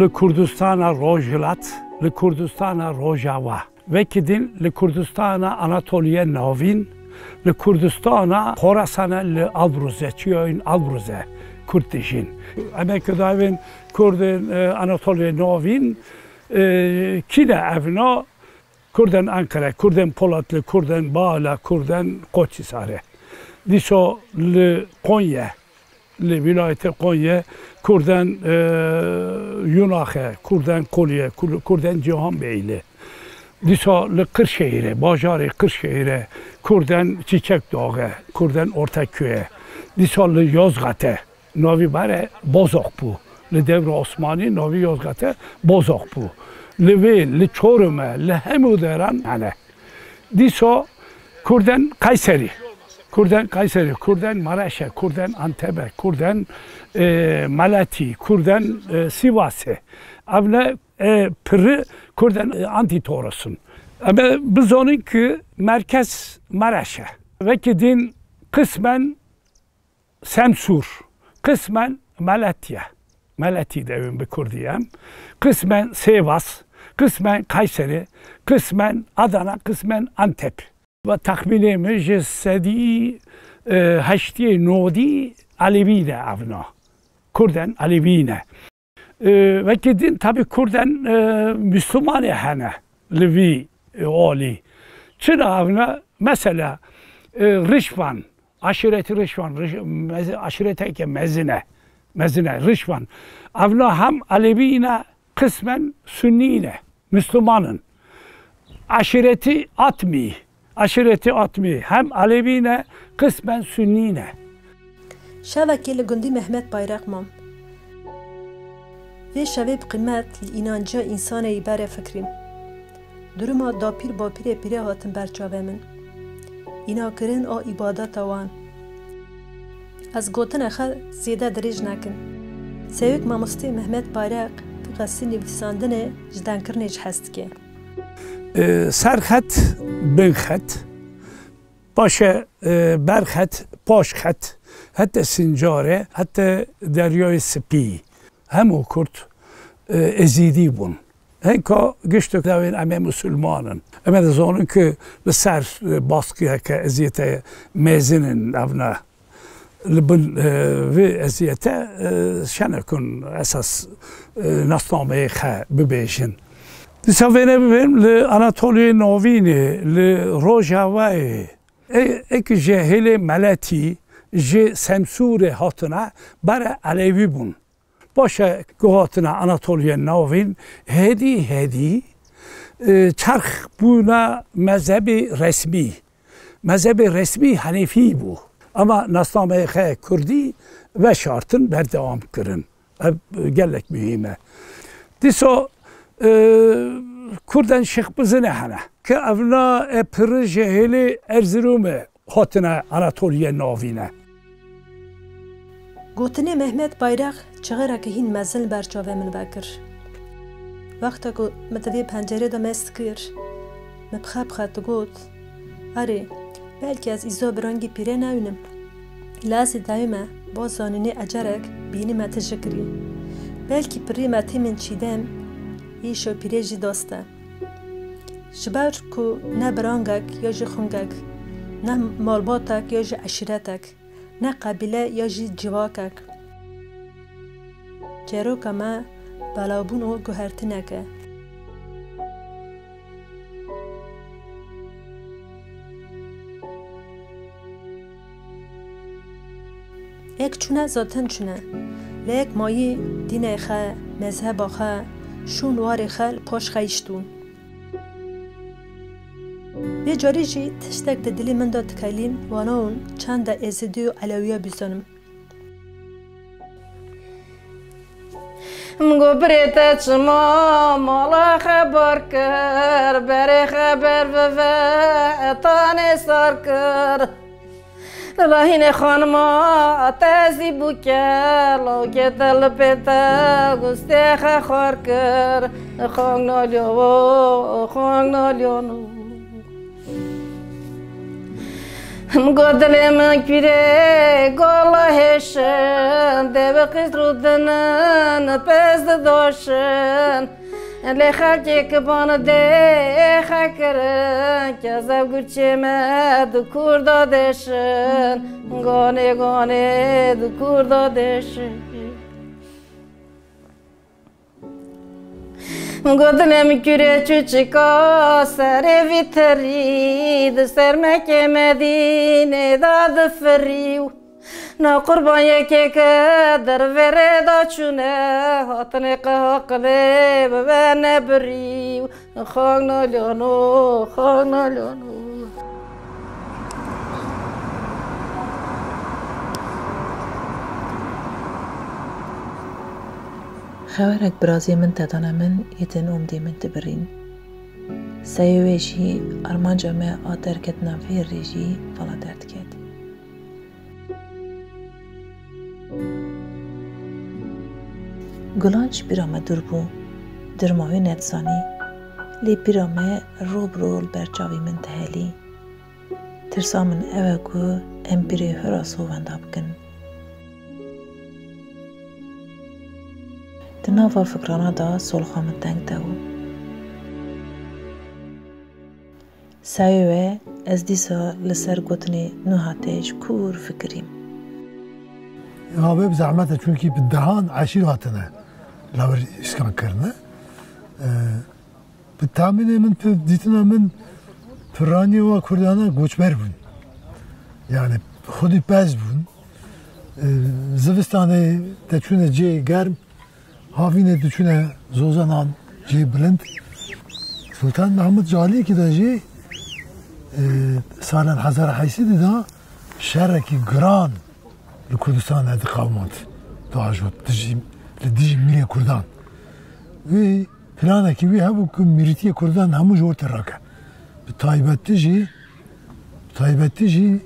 li Kurdistana Rojhilat, li Kurdistana Rojava. Wekî din li Kurdistana Anatoliye Navîn, li Kurdistana Xorasana li Albrûze, çiyayên Albrûze Kurd dijîn. Em ê ku dayvên Kurdên, e, Anatoliye Navîn, e, kî ne evna? Kurdên Ankara, Kurdên Polatlı, Kurdên Bağla, Kurdên Koçhisarê. Dîsa li Konye, li wîlayetê Konye, Kurdên, e, Yunaxe, Kurdên Kolye, Kur-, Kurdên Cîhanbeyli. Dîsa li Qirşehîrê, bajarê Qirşehîrê, Kurdên Çîçek Daxe, Kurdên Ortaköyê. Dîsa li Yozgatê, navî bare Bozok bû. Li dewra Osmanî navî Yozgatê Bozok bû. Li vê, li Çorumê, li hemû deran hene. Dîsa Kurdên Kayserî, Kurdên Kayserî, Kurdên Mereşe, Kurdên Antebe, Kurdên, e, Meletî, Kurdên, e, Sîvasê. Ev ne, e, pirri Kurdên, e, Antîtoros in. Em ê bizanin ki merkez Mereşe. Wekî din qismen Semsûr, qismen Meletya, Meletî dewên bi kurdî em, qismen Sêvas, qismen Kayseri, qismen Adana, qismen Antep. Ve texmînê min ji sedî, e, heştiyê nodî Elewî ne evna. Kurden Elewî ne. E, wekî din tabî Kurden, e, Müslümanê hene li vî, e, alî. Çira evna mesela, e, Rişvan, aşîretî Rişvan, Riş-, mez-, aşîreteke mezin e. Mezin e Rişvan. Evna hem Elewî ne, qismen Sunnî ne. Müslüman in. Aşîretî Atmî. Aşîretî Atmî hem Elewî ne, qismen Sunnî ne. Şevekê li gundî Mehmet Bayrak mam. Vê şevê bi qîmet li înanciya însanê yî berê fikirîm. Duruma dapîr bapîrê pîrê hatin ber çavê min. Înakirin a îbadeta wan. Ez gotinê xwe zêde dirêj nekim. Sewik mamostê Mehmet Bayrak, tu qasî nivîsandinê ji dengkirinê jî hez dike. E, serxet, binxet, paşe, e, berxet, paşxet, hete Sincarê, hete Deryayê Spî, hemû Kurd, e, Ezîdî bûn. Hinka giştek dewên em ê Musulman in. Em ê dizanin ku li ser, e, baskiyeke eziyete mezin in evne. Li bin, e, vê eziyete, e, şenekin esas, e, nasnameyê xe bibêjin. Dîsa vêne bibêjim li Anatoliyê Navînê, li Rojavayê, e, êk ji hêlê Meletî, ji Semsûrê hatine, bere Elewî bûn. Paşe ku hatine Anatoliya Navîn, hêdî hêdî, e, çerx bûne mezhebê resmî. Mezhebê resmî Henefî bû. Ama nasnameyê xwe Kurdî veşartin, berdewam kirin. Ev gelek muhîm e. Dîsa, e, Kurden Şêxbizine hene. Ke evna e piri ji hêlê Erzirûmê hatine Anatoliya Navîne. Gotinê Mehmet Bayrak çixireke hîn mezin li ber çavê min vekir. Wexta ku min di vê pencerê de mest kir, min bi xwe bi xwe digot, Erê, belkî ez îzo bi rengî pîrê newînim. Lê ez ê dewî me, bo zanînê ecerek bînî me ti jikirî. Belkî pirî me tê min çîdem, îşo pîrê jî dost e. Ji ber ku ne bi rangek ya jî xungek, ne malbatek ya jî eşîretek, ne qebîle ya jî civakek. Çêroka me belavbûn û guhertinek e. Êk çûne zaten çûne. Lê yek mayî dînê xwe, mezheba xwe, şûn warê xwe li paş xwe hiştûn. Vê carî jî tiştek di dilê min de dikelîn, wana hûn çend de Êzidî û Elewî ye bizanim. Min got, "Birê te çima mala xebar kir, berê xeber vive etanê sar kir." Lilahînê xanima te zî bûke, lawkê te li pê te gustê xe xwar kir. Xang nalya wo, xang nalya no. Min got, dilê min kûrê gola hêşin, dê bi qîz rûdinin, pez didoşin. Lê xelkê kiban dê xekirin, kezeb gurçê me di kûr de deşin, ganê ganê di kûr de deşin. Gotinê min kûrê çûçika serê vî terî, di ser mekê Medînê de difirî. Na qurban yekê ke dervê rê da çûne, hatinê qeha qilê bibe nebirî. Xang naliyano, xang naliyano. Xewerek birazê min te dane min, yê tên omdê min dibirîn. Seyê wê jî armanca me a derketina vê rê jî vala derdiket. Gulan ji bîra me dûr bû, dirma wê nedizanî. Lê bîra me ro bi ro li ber çavî min dihelî. Tirsa min ew e ku em bîrê hira sovenda bikin. Di nava fikrana de solxa min teng de bû. Seyê we, ez dîsa li ser gotinê Nuha te ji kûr fikirîm. Ev bi zehmet e, çunkî bi dehan eşîr hatine lawir îskan kirine. Ee, bi tahmînê min, bi dîtina min, piranî wa Kurdana goçber bûn. Yani xwedî pez bûn. Ee, zivistanê te çûne cihê germ, havînê diçûne zozanan cihê bilind. Sultan Mehmûd Caliyekî de jî, e, salen hezar heşt sedî de şerekî giran li Kurdistanê diqewimand, diajot dijî, li dijî mîrê Kurdan. Wî planekî wî hebû ku mîrîtiyê Kurdan hemû ji ortê rake. Bi taybetî jî, bi taybetî jî,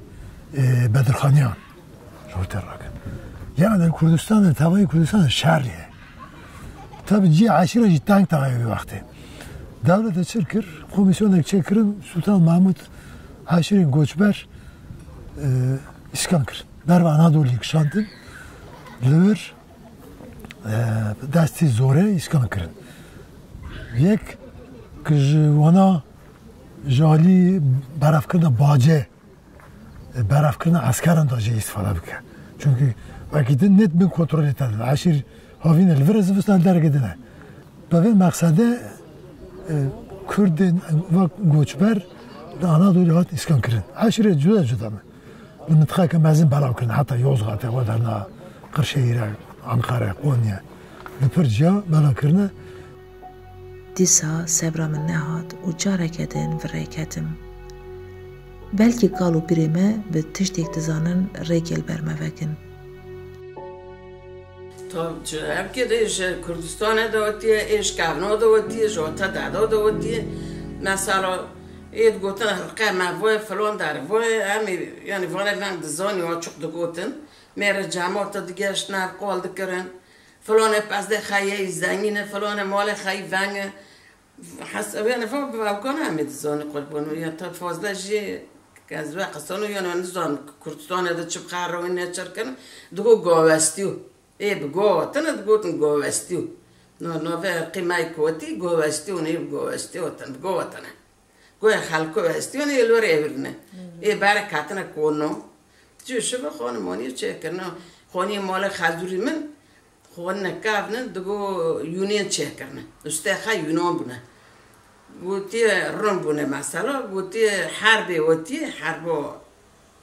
e, Bedirxaniyan. Ji ortê rake. Yani Kurdistanê, tevayê Kurdistanê şer ye. Tabi cî eşîre jî teng tevayê wî wextê. Dewlete çi kir? Komîsyonek çêkirin, Sultan Mahmud eşîrên goçber, e, îskan kir. Berva Anadolî kişandin. Li wir, e, destî zorê îskan kirin. Yek ki ji wana ji alî berevkirina bacê, e, berevkirina eskeran de jî îstifade bike. Çunkî wekî din nêt bin kontrolê te de. Eşîr havîne li vir e, zivistan derekê din e. Bi vê mexsedê, e, Kurdên ve goçber li Anadolî hat îskan kirin. Eşîrê cuda cuda me. Li mintiqeke mezin belav kirine, heta Yozgatê, we derna Qirşehîre, Anqere, Konye. Li pir ciya belav kirine. Dîsa sebra min nehat û careke din virêketim. Belkî kal û pîrê me bi tiştek dizanin rêkê li ber me vekin. Tabii, çi, ev kê de ji Kurdistanê de wetiye, ê ji kevna de wetiye, ji ota deda de wetiye. Mesela, ê digotin, "Qe me voye, filan der voye", em ê, yani, vanê veng dizanî, açık digotin. Mêrê cemata digeştine, ev qal dikirin. Filanê pezdê xeyê zengîn e, filanê malê xeyî veng e. Hes-, yani, va, va, ew kan em ê dizanî, qurban û ya ta fazla jî ez ve qisano, yani, nizan Kurdistanê de çi bi xerra wî neçirkin, digo gavestîyo. Ê bi gava tine digotin gavestîyo. No, no ve qîmey kotî gavestîyo, ne bi gavestîyo tin, bi gava tine. Goya xelko westiyon ê li wir êvirine. Ê berek hatine kono. Cû şive xanimoniye çêkirine. Xoniye mala xezûrî min, xonine kevne, digo yûnên çêkirine. Ustê xwe yûnan bûne. Gotiye rin bûne mesela, gotiye herbê wetiye, herbo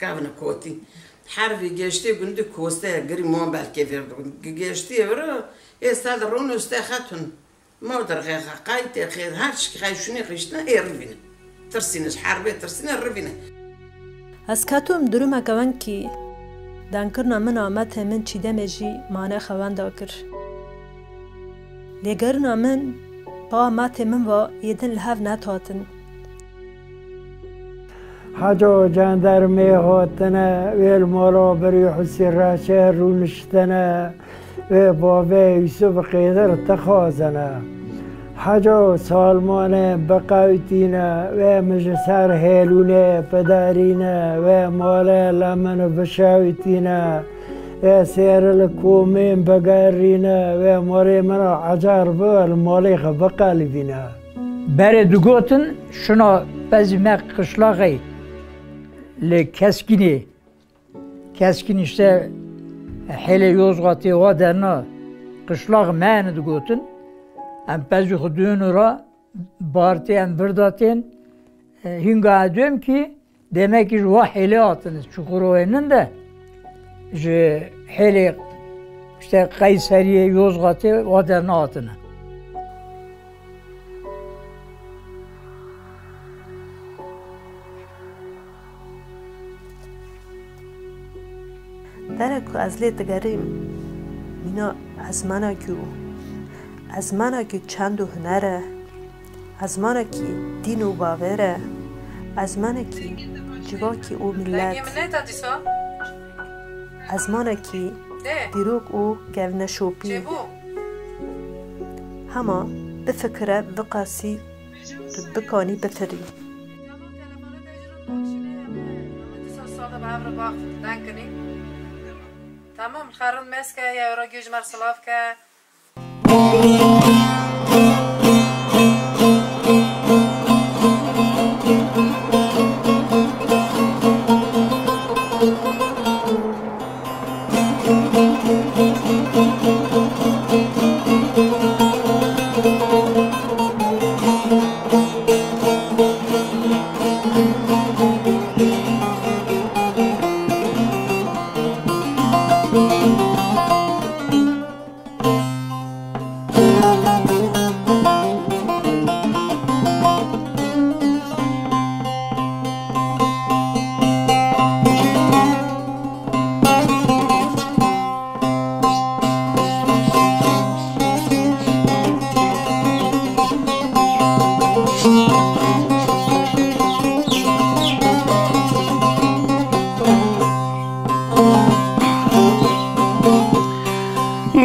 kevne kotî. Herbî geştê gundî koste, girî man belkê vê. Geştê vira, ê sed rûn û stê xetun. Ma derxê xe, qaytê xê, her çi xey şûnê xiştine ê rivîne. Tirsîne, ji herbê tirsîne rivîne. Ez ketim durumeke wengkî. Denkirina min a metê min Çîdemê jî mane xewenda kir. Lêgerina min, pa metê min va yê din li hev netatin. Heco cendermê hatine, wê li mala birî Husî Reşê rûniştine, wê bavê Yusuf Qêdir tixwazine. Heco salmanê biqewtîne, wê min ji ser hêlûnê biderîne, wê malê li min bişewtîne, wê sêr li komên bigerîne, wê malê min a ecar bi, li malê xwe biqelibîne. Berê digotin, şuna pezî me qişlaxê li Keskînê. Keskîn işte hêlê Yozgatê wa derna qişlax me ne digotin. Em pezî xwe duyên û ra bartê em virda tên. E, hînga duyem kî Demek ki ji wa hêlê hatine, Çukurovênin de ji hêlê işte Qeyseriyê, Yozgatê wa derna hatine. Dere ku ez lê digerîm, mîna ezmanekî û ezmanekî çand û huner e. Ezmanekî dîn û bawer e, ezmanekî civakî û milet. Dengê min neta dîsa? Ezmanekî Dê. Dîrok û kevneşopî. Çêbû. Hema bifikire, biqasî, tu bikanî bifirî. Tamam, telefonu tecrübe bak şimdi, hemen. Ama dîsa sade be evre bak, denkini. Tamam, xerin meske, ya ora göz mer silav ke.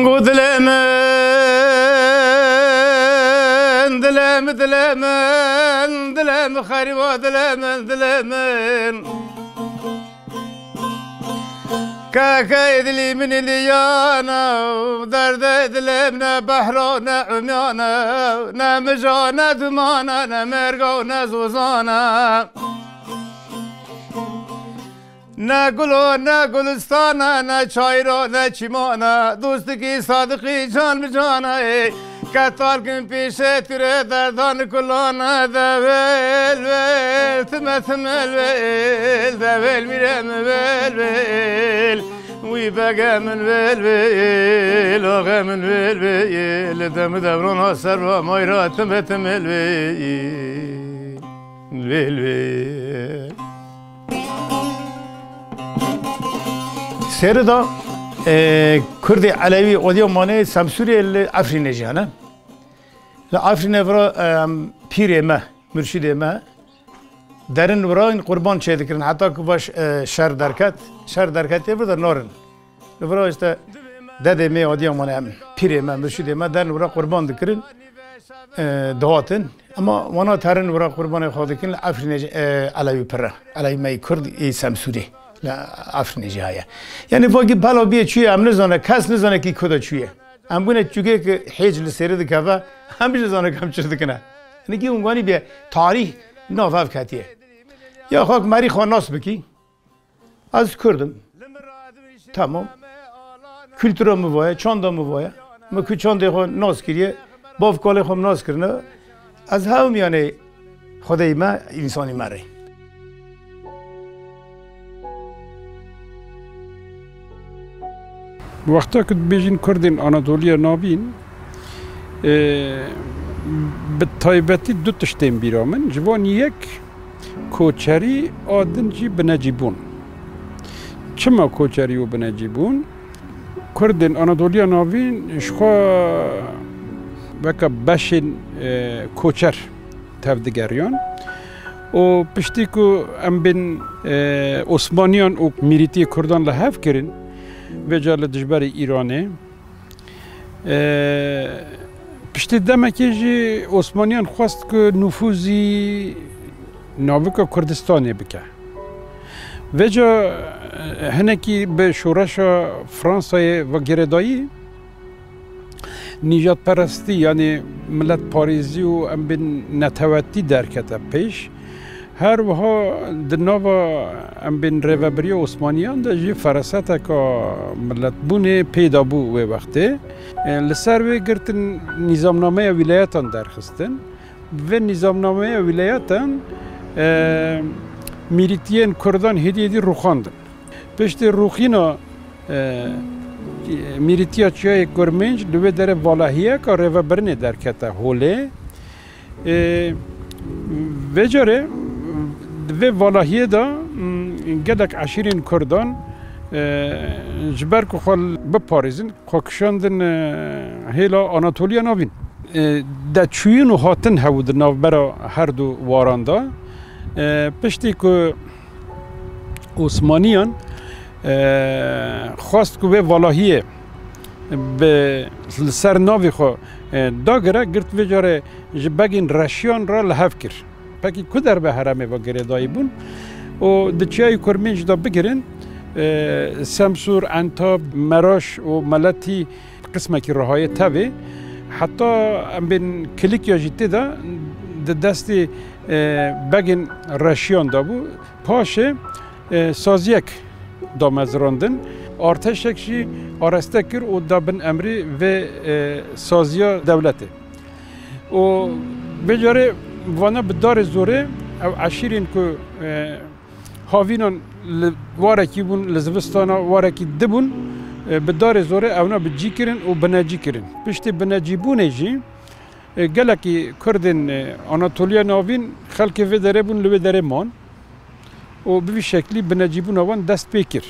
Go dilê min, dilê min, dilê min, dilê min, xerîba dilê min, dilê min. Kekê dilî min diliyana, derdê dilê min ne behra ne umyana, ne mija ne dumana, ne merga ne zozana. Ne gulo, ne gulistana, ne çayro, ne çimana, dostikî, sadiqî, can bi cana, ê. Ke talkin pêşe tu re derdan kulana, de wel, wel, time, time, wel, wel, de wel, mîre min, wel, wel. Wî bege min, wel, wel, axe min, wel, wel, de min devrona ser va mayra, time, time, wel, wel. Wel, wel. Serida, e, Kurdê Elewî Adiyamanê Semsûrê li Efrînê jiyane. Li Efrînê vira, em, pîrê me, murşidê me, derin vira in qurban çêdikirin. Heta ku baş, e, şer derket, şer derketê vir de narin. Li vira işte dedê me Adiyamanê em, pîrê me, murşidê me derin vira qurban dikirin. E, dihatin. Ema wana terin wira qurbanê xwe dikin li Efrînê jî, e, Elewî pir e. Elewî me yî Kurd yî Semsûrê li Efrînê jî heye. Yanî vakî bela bîye çûye em nizane, kes nizane kî kuda çûye. Em bûne çûkê ki hêc li sêrê dikeve, em jî nizane ki em çi dikine. Yanî kî hûn ganî bê tarîh nav hev ketiye. Ya xak merî xwe nas bikî. Ez Kurd im. Tamam. Kultura min vaye, çanda min vaye. Min ku çandê xwe nas kiriye, bav kalê xwe min nas kirine. Ez hewim yanê Xwedeyê me, însanî me rê. Wexta ku dibêjin Kurdên Anatoliya Navîn, e, bi taybetî du tiştên bîra min. Ji van yek koçerî, a din jî binecîbûn. Çima koçerî û binecîbûn? Kurdên Anatoliya Navîn ji xwe weke beşên, e, koçer tevdigeriyan û piştî ku em bên, e, Osmaniyan û mîrîtiyê Kurdan li hev kirin, vêca li dijberê Îranê, e, piştî demekê jî Osmaniyan xwest ku nufûzî navika Kurdistanê bike. Vêca, e, hinekî bi şoreşa Fransayê ve girêdayî, nîjadperestî, yanî miletparêzî û em bên netewetî derkete pêş. Her wiha di nava em bên rêvebiriya Osmaniyan de jî feraseteka miletbûnê pêda bû wê wextê. E, li ser wê girtin nîzamnameya wîlayetan derxistin. Vê nîzamnameya wîlayetan, e, mîrîtiyên Kurdan hêdî hêdî rûxandin. Piştî rûxîna, e, mîrîtiya Çiyayê Kurmênc li wê derê valahiyeka rêvebirinê derkete holê. E, vê carê di vê valahiyê de, m, gelek eşîrên Kurdan, e, ji ber ku xwe biparêzin, xwe kişandin, e, hêla Anatoliya Navîn. E, de çûyîn û hatin hebû di navbera her du waran de. E, piştî ku Osmaniyan, e, xwest ku vê valahiyê bi, li ser navê xwe, e, dagire, girt vê carê ji begên Reşiyan re li hev kir. Pekî ku derbe herêmê ve girêdayî bûn û di Çiyayê Kurmênc de bigirin, e, Semsûr, Entab, Meraş û Meletî qismekî rihayê tevê. Heta em bên Kilikya jî tê de di destê, e, begên Reşiyan de bû. Paşê, e, saziyek damezrandin. Artêşek jî areste kir û da bin emrî vê, e, saziya dewletê. Û vê carê vana bi darê zorê ew eşîrên ku, e, havînan li warekî bûn, li zivistana warekî dibûn, e, bi darê zorê ewna bi cî kirin û binecî kirin. Piştî binecîbûnê jî, e, gelekî Kurdên, e, Anatoliya Navîn xelkê vê derê bûn, li wê derê man û bi vî şeklî binecîbûna wan dest pê kir.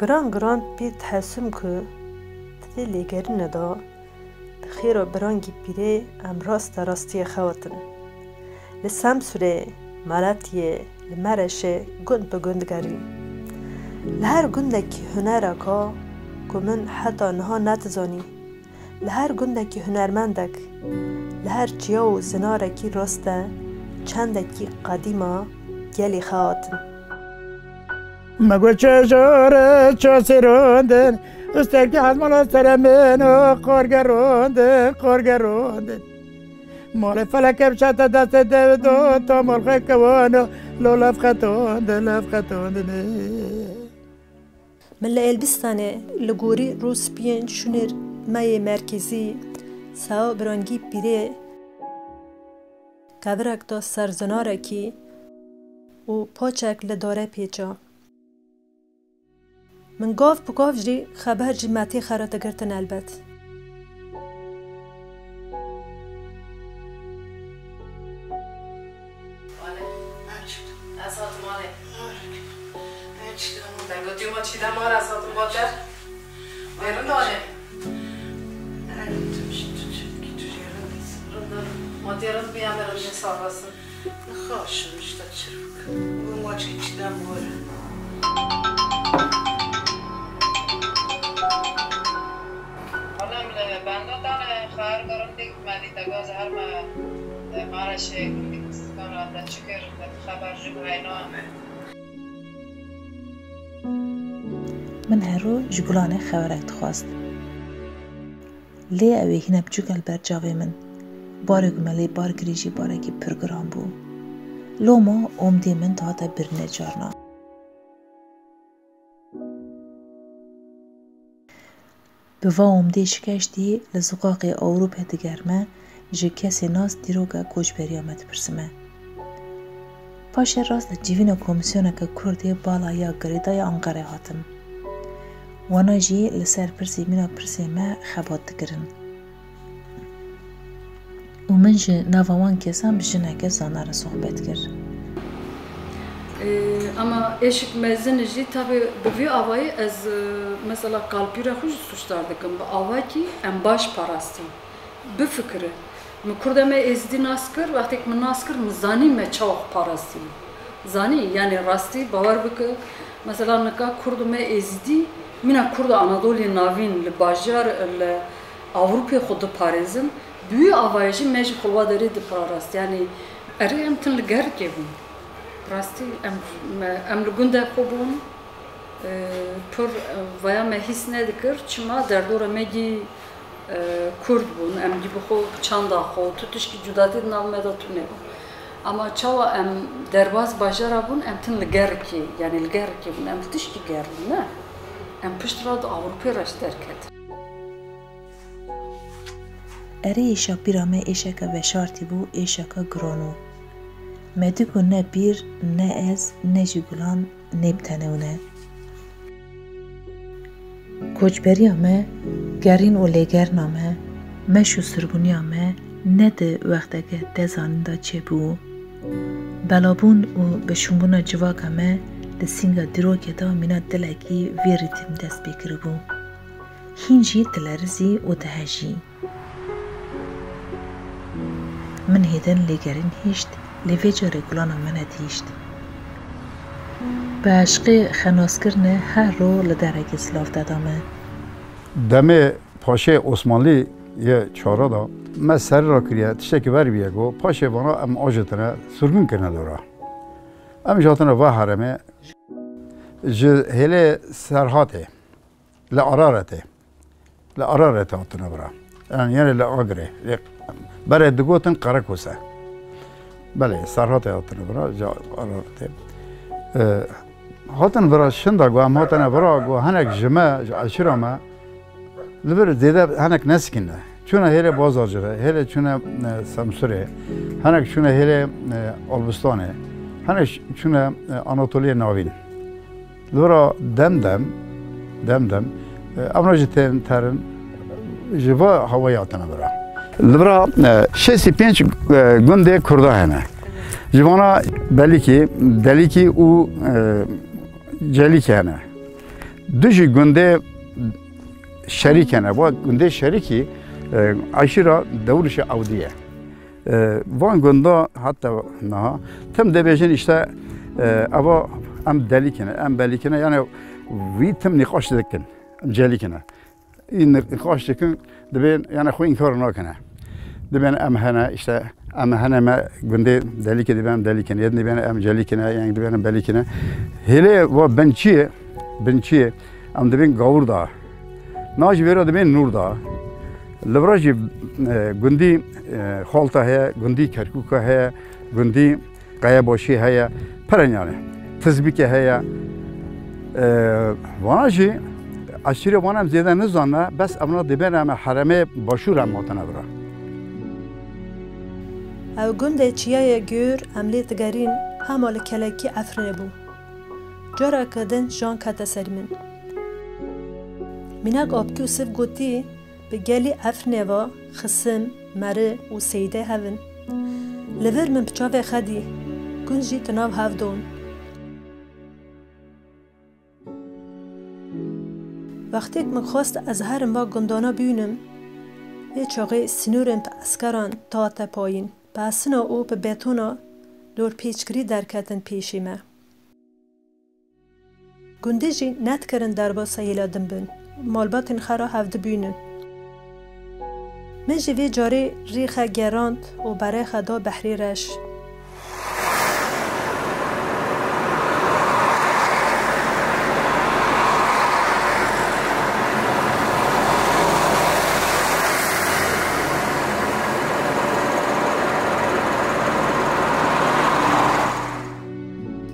Giran giran pê dihesûm ku di vê lêgerînê de di xêra birangî pîrê em raste rastiyê xewatin. Li Semsûrê, Meletiyê, li Mereşê gund bi gund gerî. Li her gundekî hunereka ku min heta niha nedizanî. Li her gundekî hunermendek, li her çiya û zinarekî rast e, çendekî qedîma gelê xehatin. Me got çejore çasê rondin, ustekî hezmala seremên û qorge rondin, qorge rondin. Malê feleke bişete destê dev do, ta mal xwe kewano, lo lev xetondin, lev xetondin. Min li Elbîstanê li gorî rûspiyên şûnê me yê merkezî, sawa birangî pîrê, kevirek da ser zinarekî û paçek li dare pêça. Min gav bi gav jî xeber ji Metê xerate girtin elbet. Malê. Ez hatim malê. Te gotiye ma çî de mare, ez hatim ba te. Wê rind anê. Rind, ma tê rind bî, em ê rindê sar resin. Nixaşim işte çirk. Bu maçı içten var. Oğlum, bende tane xar göründük, Melî te gaz her me, e, Maraşê gundî Kurdistan re te çi kir, te xeber ji bu heyna. Min hero ji Gulanê xewerek dixwest. Lê ew ê hîne biçûk e li ber çavê min. Barê ku me lê bar kirî jî barekî pir giran bû. Loma omdê min dihate birine carna. Bi va omdê şikeştî li ziqaqê Ewropê digerime, ji kesê nas dîroka koçberiya me dipirsime. Paşê rast li civîna komîsyoneke Kurd ê bala ya girêdayî Anqerê hatim. Wana jî li ser pirsê mîna pirsê me xebat dikirin. Û min ji nava wan kesan bi jineke zana re sohbet kir. Ee, ama êşik mezin jî tabi bi vî avayî ez, e, mesela kalpîra xwe jî sûcdar dikim. Bi avakî em baş parastî. Bifikire. Min kurda me êzidî nas kir, wextêk min nas kir, min zanî me çawa xwe parastî. Zanî, yanî rastî bawer bike, mesela nika kurd û me êzidî, mîna kurda Anadolê Navîn li bajar, li Ewropê xwe diparêzin, bi wî avayê jî me jî xwe li wa derê diparastî. Yanî erê em tin li gerikê bûn. Rastî em, me, em li gundê xwe bûn, e, pir, e, vaya me hîs nedikir, çima derdora me gî, e, kurd bûn, em gî bi xwe çanda xwe, tu tişkî cudatî di nav me de tune bû. Ama çawa em derbas bajara bûn, em tin li gerikê, yanî li gerikê bûn, em li tişkî ger bûn, ne? Em pişt re di Ewropê re jî derketin. Erê êşa pîra me êşeke veşartî bû, êşeke giran û. Me dî ku ne pîr, ne ez, ne jî Gulan nêbtenewne. Koçberiya me, gerîn û lêgerina me, meş û sirbûniya me ne di wexteke tê zanîn de çêbû. Belabûn û bişûnbûna civaka me di sînga dîrokê de mîna dilekî vê rîtîm dest pê kiribû. Hîn jî dilerizî û dihejî. Min hêdin lêgerîn hişt, lê vê carê Gulana me nedihişt. Bi eşqê xenaskirine her ro li derekê silav te da me. Demê paşê Osmanlî yê çara da me serî rakiriye, tiştekî ver bûye ku paşê vana em ajotine, sirgûn kirine li ra. Em jî hatine va herêmê ji hêlê Serhatê. Li Araretê. Li Araretê hatine vira. Yanî, yanî li Agirê. Lê berê digotin Qerekose. Belê, Serhatê hatine vira, ji Araretê. E, hatin vira şinda ku em hatine vira ku hinek ji me, ji eşîra me, li vir zêde hinek nesikîne. Çûne hêlê Bazarcixê, hêlê çûne, e, Semsûrê, hinek çûne hêlê, e, Albistanê, hinek çûne, e, Anatoliyê Navîn. Li vira dem dem, dem dem, e, evna jî tên terin, ji va hawayê hatine vira. Li vira, e, şêst û pênc, e, gundê Kurda hene. Ji vana Belikî, Delikî û, e, Celikî hene. Du jî gundê Şerîk hene. Va gundê Şerîkî, e, eşîra Dewrişê Ewdî ye. E, van gunda heta niha tim dibêjin, işte, e, eva em Delikî ne, em Belikî ne, yani vî tim nîqaş dikin, em Celikî ne. Î nî-, nîqaş dikin, dibên, yani xwe înkar nakine. Dibên em hene, işte, em hene me gundê Delikî dibên em Delikî ne, yên dibên em Celikî ne, yên dibên em Belikî ne. Hêlê va bin çi ye, bin çi ye, em dibên Gawurda. Niha jî vêra dibên Nûrda. Li vira jî, e, gundî, e, Xalta heye, gundî Kerkûka heye, gundî Qeyebaşî heye, pir in yani. Tizbîke heye. E, vana jî eşîrê vana em zêde nizanine, bes evna dibên em herêmê Başûr em hatine vira. Ew gundê çiyayê Gûr em lê digerîn hema li kelekî Efrînê bû. Careke din jan kete serî min. Mînak Apkî û Siv gotî, bi gelî Efrînê ve Xisim, Meri û Seyde hev in. Li vir min bi çavê xwe dî, gund jî di nav hev de in. Wextêk min xwest ez herim va gundana bînim, vê çaxê sînorên bi eskeran dihate payîn. Bi esina û bi betona dorpêçkirî derketin pêşî me. Gundê jî nedikirin derbasa hêla din bin. Malbatên xwe re hev dibînin. Min jî vê carê rê xwe gerand û berê xwe da Behrê Reş.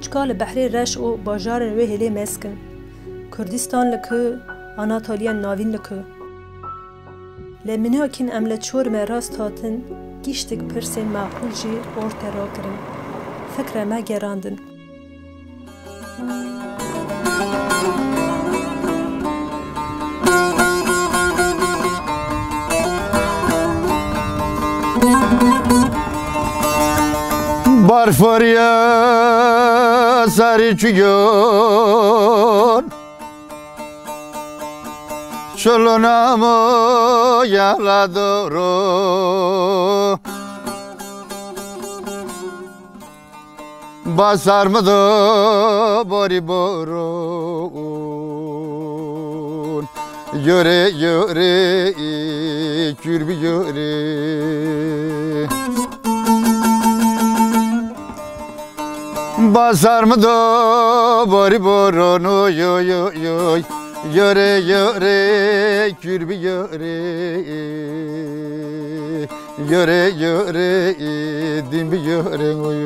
Çika li Behrê Reş û bajarên wê hêlê mezin in. Kurdistan li ku, Anatoliya Navîn li ku. Lê mînakîn em li Çorumê rast hatin, giştik pirsên meqûl jî ortê rakirin. fikre me gerandin. Barforiya sarî çiyon, çolona mo yala doro. Basar mı da bari baron. Yore yore kür bir yore. Basar mı da bari baron, oy oy oy oy. Yore yore kür bir yore. Yore yore din bir yore oy.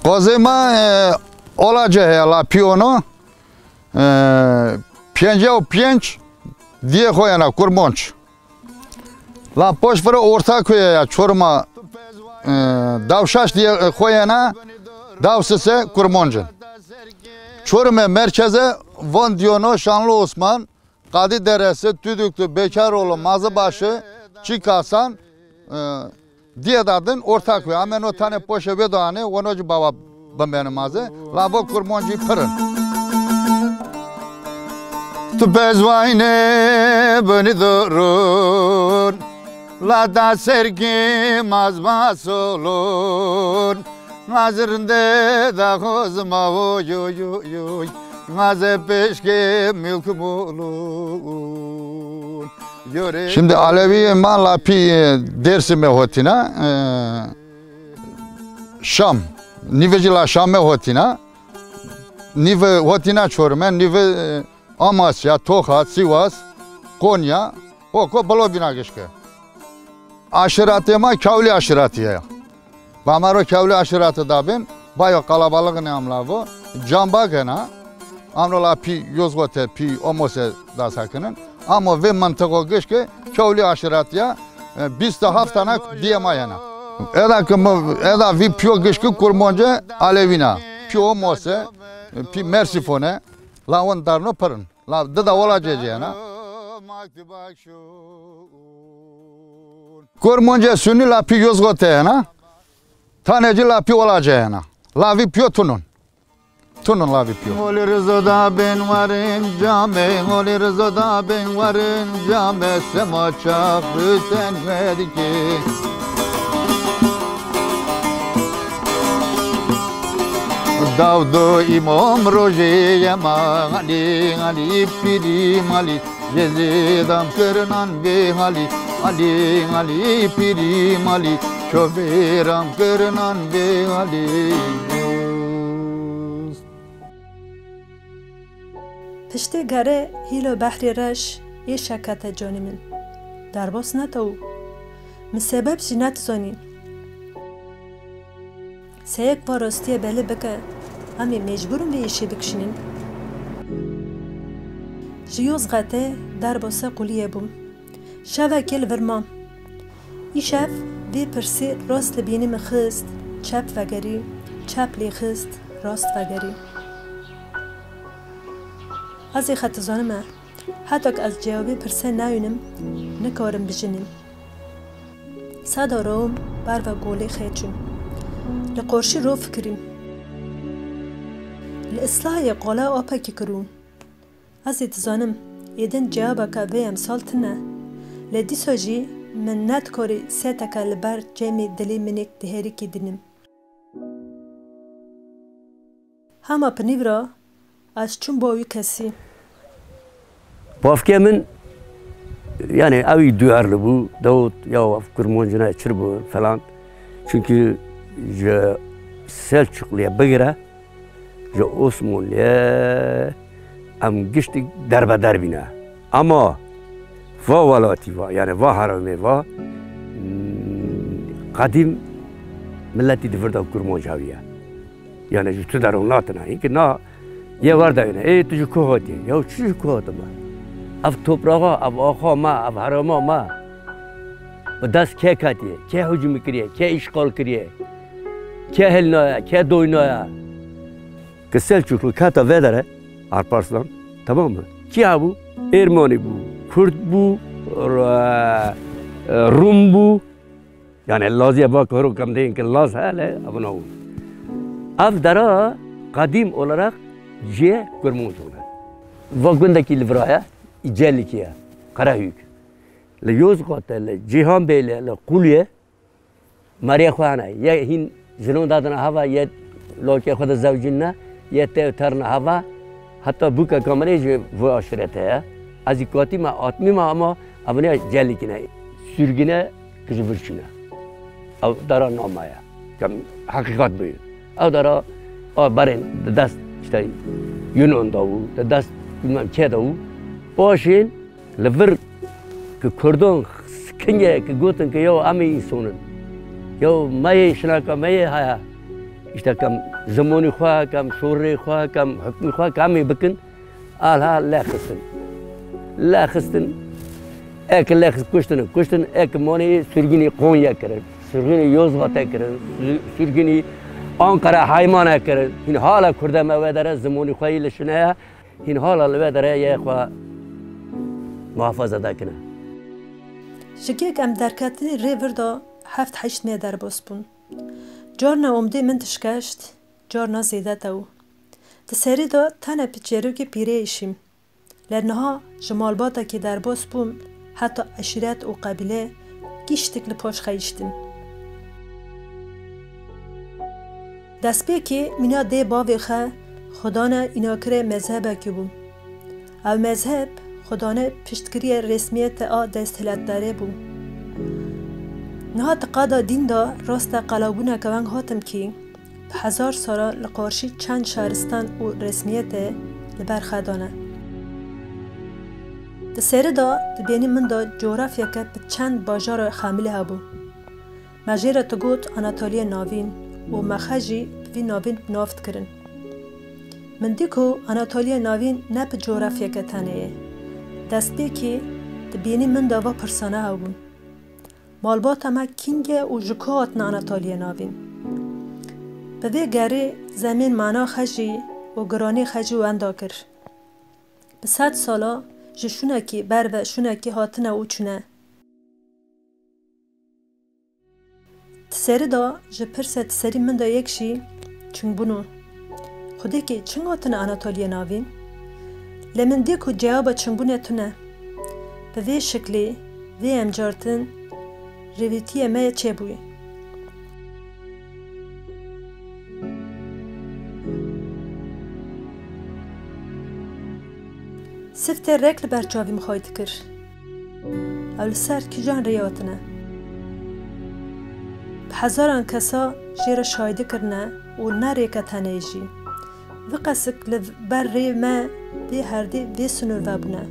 Qazê me, e, Olace heye la piyano, e, pêncî û pênc diyê xwe yena Kurmanc. La poş vira orta kuye ya Çoruma, e, Davşaş diye, e, xwe yena, Davsise Kurmancin. Çorumê merkeze Van Diyano, Şanlı Osman, Qadî Deresi, Tüdüklü, Bekaroğlu, Mazıbaşı, Çikasan, e, diye dadin orta kuye. Ame no tane poşe ve dane, ono ci baba bimeni mazı. La bo Kurmancî pirin. Tu bezwayne beni dorun. La da sergi mazma solun. Nazirinde da hozma oy oy oy oy. Naze peşke mülküm olun. Yore. Şimdi Alevi ma la pî, e, Dersimê hotîna, e, Şam. Nîve jî la Şamê hotîna. Nîve hotîna Çorumê, nîve, e, Amasya, Tokat, Sivas, Konya, oko bilo bîna gişke. Aşiratê ma Kawlî aşiratî ye. Ba ma ro Kawlî aşiratî dabin, bayo qalabalixine am lavo. Cambak hena, amro la pî Yozgote, pî Omose da sakinin. Ama vê mintiqo gişke Kawlî aşiratî ye, e, bîst û heft tane diyê ma yena. Eda ki mi, eda vî piyo gişki Kurmonce Alevîna. Pî Omose, e, pî Mersifone, la wan darno pirin. La dida Olace cê hena. Kurmonce Sunî la pî Yozgote hena. Tane cî la pî Olace hena. La vî piyo tunun. Tunun la vî piyo. Ngolî Rizo da bên warin came, Ngolî Rizo da bên warin came, sema çax hüsen vedike. Davdo îmam rojê yema, Alî, Alî, pîrîm Alî, jezê dam kirinan bê Alî, Alî, Alî, pîrîm Alî, çovê ram kirinan bê Alî. Piştê gere hîlo behrê reş ê şekete canê min. Derbas nete û min sebeb jî netizanî. Seyek va rastiyê belê bike, em ê mecbûr in vê îşê bikişînin. Ji Yozxetê derbasê quliyê bûm. Şevekê li vir mam. Îşev vê pirsê rast li bînî min xist, çep vegerî, çep lê xist, rast vegerî. Ez ê xetizanime. Heta ku ez cewabê pirsê nayûnim, nikarim bijînim. Seda rawim ber ve golê xê çûm. Li qorşî ro fikirîm. Li islahê qala apekî kirû. Ez ê dizanim, êdin cewabeke vê emsal tune. Lê dîsa jî min nedikarî seteke li ber cemê dilê minêk diherikî dinim. Hema pinîvra ez çûm bo wî kesî. Bavkê min, yani, ew î duyarlı bû, dewt, ya ev Kurmancine çir bû falan. Çünkü ji Selçukluya bigire, ji Osmanlıya em giştik derbeder bîne. Ama va welatî va, yani va herêmê va, hmm, qedîm milletî di vir de Kurmanc hewiye. Yani ji tu derûn hatine. Hinkî na yê wer de yine. Ê tu ji ku hatî? Ya çi ji ku hatime? Ev toprağa, ev axa me, ev herêma me. Bi dest kê ketiye, kê hicûmî kiriye, kê îşxal kiriye, kê hilnaya, kê doynaya. Ki Selçuklu keta vê dere, Alparslan, tamam mı? Kî hebû? Ermenî bû, Kurd bû, r-, e, Rum bû. Yani Laziye bak horo kam deyin ki Laz hele, abuna bû. Ev dera qedîm olarak cihê Kurmancû ne. Va gundekî li vira ye, Celikiye, Karahük. Li Yozgatê, li Cîhanbêlê, li Quliyê, meriyê xwe hene. Yê hîn jinon dadine heva, yê lokê xwe de zewcînine, yê tê terine heva. Heta bûke kamerê ji vê aşiretê ye. Ez ê katî me, atmî me ama evine Celikî ne. Sürgüne ki ji vir çûne. Ew dara namaye. Kem heqîqat bûye. Ew dara a berên di dest işte Yunan da bû, di dest bilmem kê da bû. Paşên Li vir ki Kurdan kingê ki gotin ki yo em ê însan in. Yo me yê şinaka me yê haya. İşte kem zimonî xwe, kem şorê xwe, kem hukmî xwe, kem ê bikin. Alha lê xistin. Lê xistin. Ê ki lê xist kuştin, kuştin. Ê ki monê sürgünî Konya kirin. Sürgünî Yozgatê kirin. Sü-, sürgünî Ankara Haymana kirin. Hîn hala Kurdê me wê dere zimonî xwe yî li şine ye. Hîn hala li wê derê yê xwe muhafaza dakine. Ji kek em derketinî rê vir de heft heşt meh derbas bûn. Carna omdê min dişkeşt, carna zêde tew. Di serî de tene piçêrokê pîrê îşîm. Lê niha ji malbatekê derbas bûm, heta eşîret û qebîle giştik li paş xeyiştin. Destpêkê mîna dê bavê xwe xwedane înakirê mezhebekî bû. Ew mezheb xwedane piştgiriyê resmiyete a desthilatdarê bû. Niha di qada dîn de raste qelawbûneke weng hatim kî bi hezar sala li qarşî çend şaristan û resmiyete li ber xwe dane. Di serî de di bêhnî min de cografyeke bi çend bajara xemilî hebû. Me jê re digot Anatoliya Navîn û me xwe jî bi vî navîn bi nav dikirin. Min dî ku Anatoliya Navîn ne bi cografyeke tenê ye. Destpêkê di bêhnî min de va pirsane hebûn. Malbata me kîng e û ji ku hatine Anatoliya Navîn? Bi vê gerê zemên mana xwe jî û giranî xwe jî wenda kir. Bi sed sala ji şûnekî ber ve şûnekî hatine û çûne. Di serî de ji pirse di serî min de yek jî çingbûn o. Xwedêkê çing hatine Anatoliya Navîn? Lê min dî ku cewaba çingbûnê tune. Bi vê şiklî, vê emcartin rêvîtiyê me yê çêbûyî. Siftê rêk li ber çavî min xwey dikir. Ew li ser kîjan rêya tune? Bi hezaran kesa jê re şahidî kirine û ne rêke tenê jî. Viqesik li ber rê me vê herdê vê sinûr vebûne.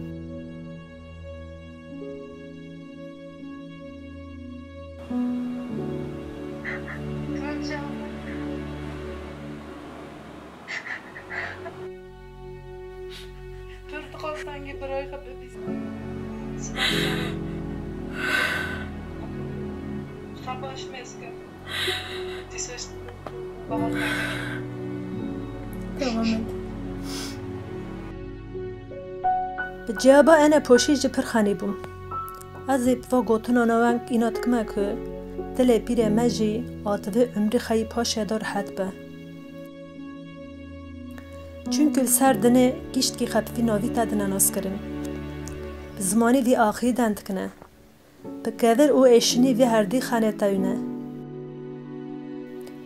Pirtixal sengî birayê xwe bibîst. Sipas dikare. Xwe baş mêz kir. Dîsa ji bahar Devam et. Bi ciyaba ene poşî ji pir xenî bûm. Ez ê bi va gotinana weng îna dikime ku dilê pîrê me jî ativê umrî xeyî paşê de rihet be. Çunku li ser dinê giştkî xwe bi vî navî te dine naskirin. Bi zimanî vî axî deng dikine. Bi kevir û êşinî vî herdî xanê tewîne.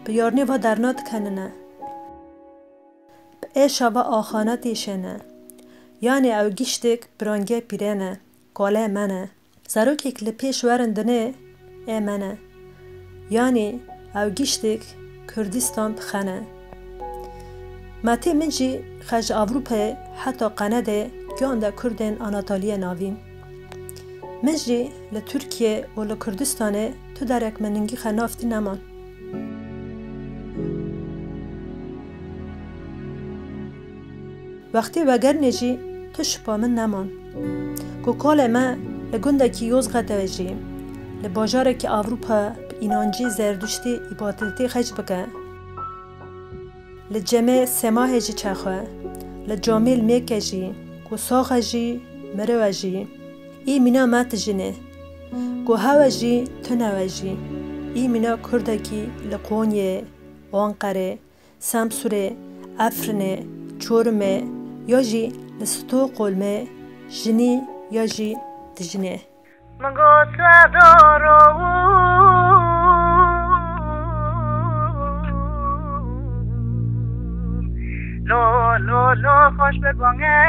Bi yarnê va derna dikenine. Bi êşa va axana têşêne. Yanî ew giştêk bi rangê pîrê ne, kalê me ne. Zarokêk li pêş werin dinê ê me ne. Yanî ew giştêk Kurdistan bi xe ne. Metê min jî xe ji Ewropayê heta Qenedê giyan de Kurdên Anatoliyê Navîn. Min jî li Tirkiye û li Kurdistanê tu derek min ningî xe nav tî neman. Wextê vegerinê jî tu şipa min neman. Ku kalê me li gundekî Yozgatê jî, Li bajarekî Ewropa bi înancî Zerduştî îbadetê xerc bike. Li cemê semahê jî çaxwe. Li camêl mêke jî, ku saxe jî, mirive jî. Î mîna me tijîne. Ku hewe jî, tunewe jî. Î mîna kurdekî li Qonyê, Anqerê, Semsûrê, Efrînê, Çorumê ya jî li Stoqolmê jinî ya jî dijînê. Min got Swedoro lo, lo, lo, xweş bi bangê.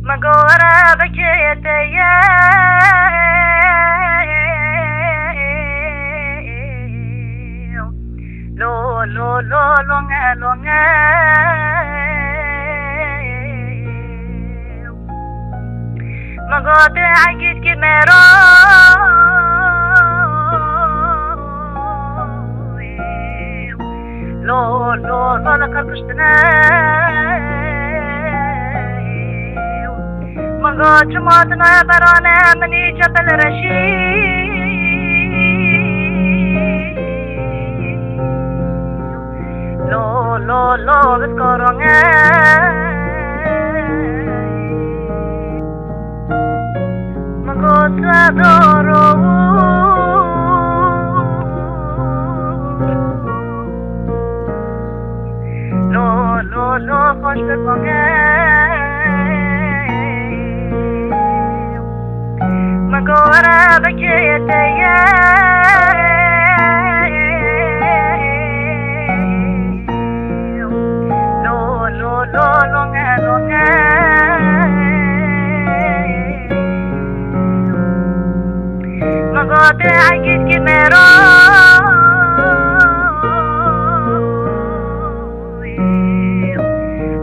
Min got were bikê te ye. Lo, lo, lo, longe, longe. Min got egît ki mero. Lo, lo, lo, li qir kuştine. Min got çima tu naye berane minî çepel reşî. Lo, lo, lo, bitkaronge. Min got Swedoro. Lo, lo, lo, xweş bi bangê. Min got were bikê te ye. Lo, lo, lo, longe, longe. Min got egît ki mero.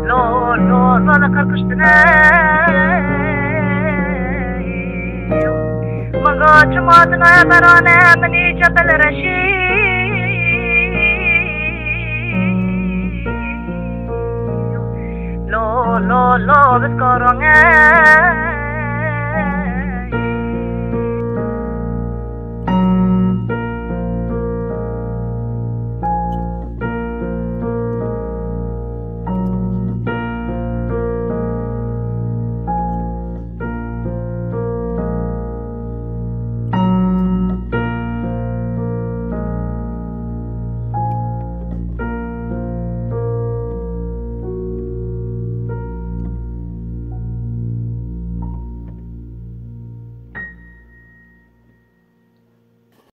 Lo, lo, lo, li qir kuştine. Min got çima tu naye berane minî çepel reşî. Lo, lo, lo, bitkaronge.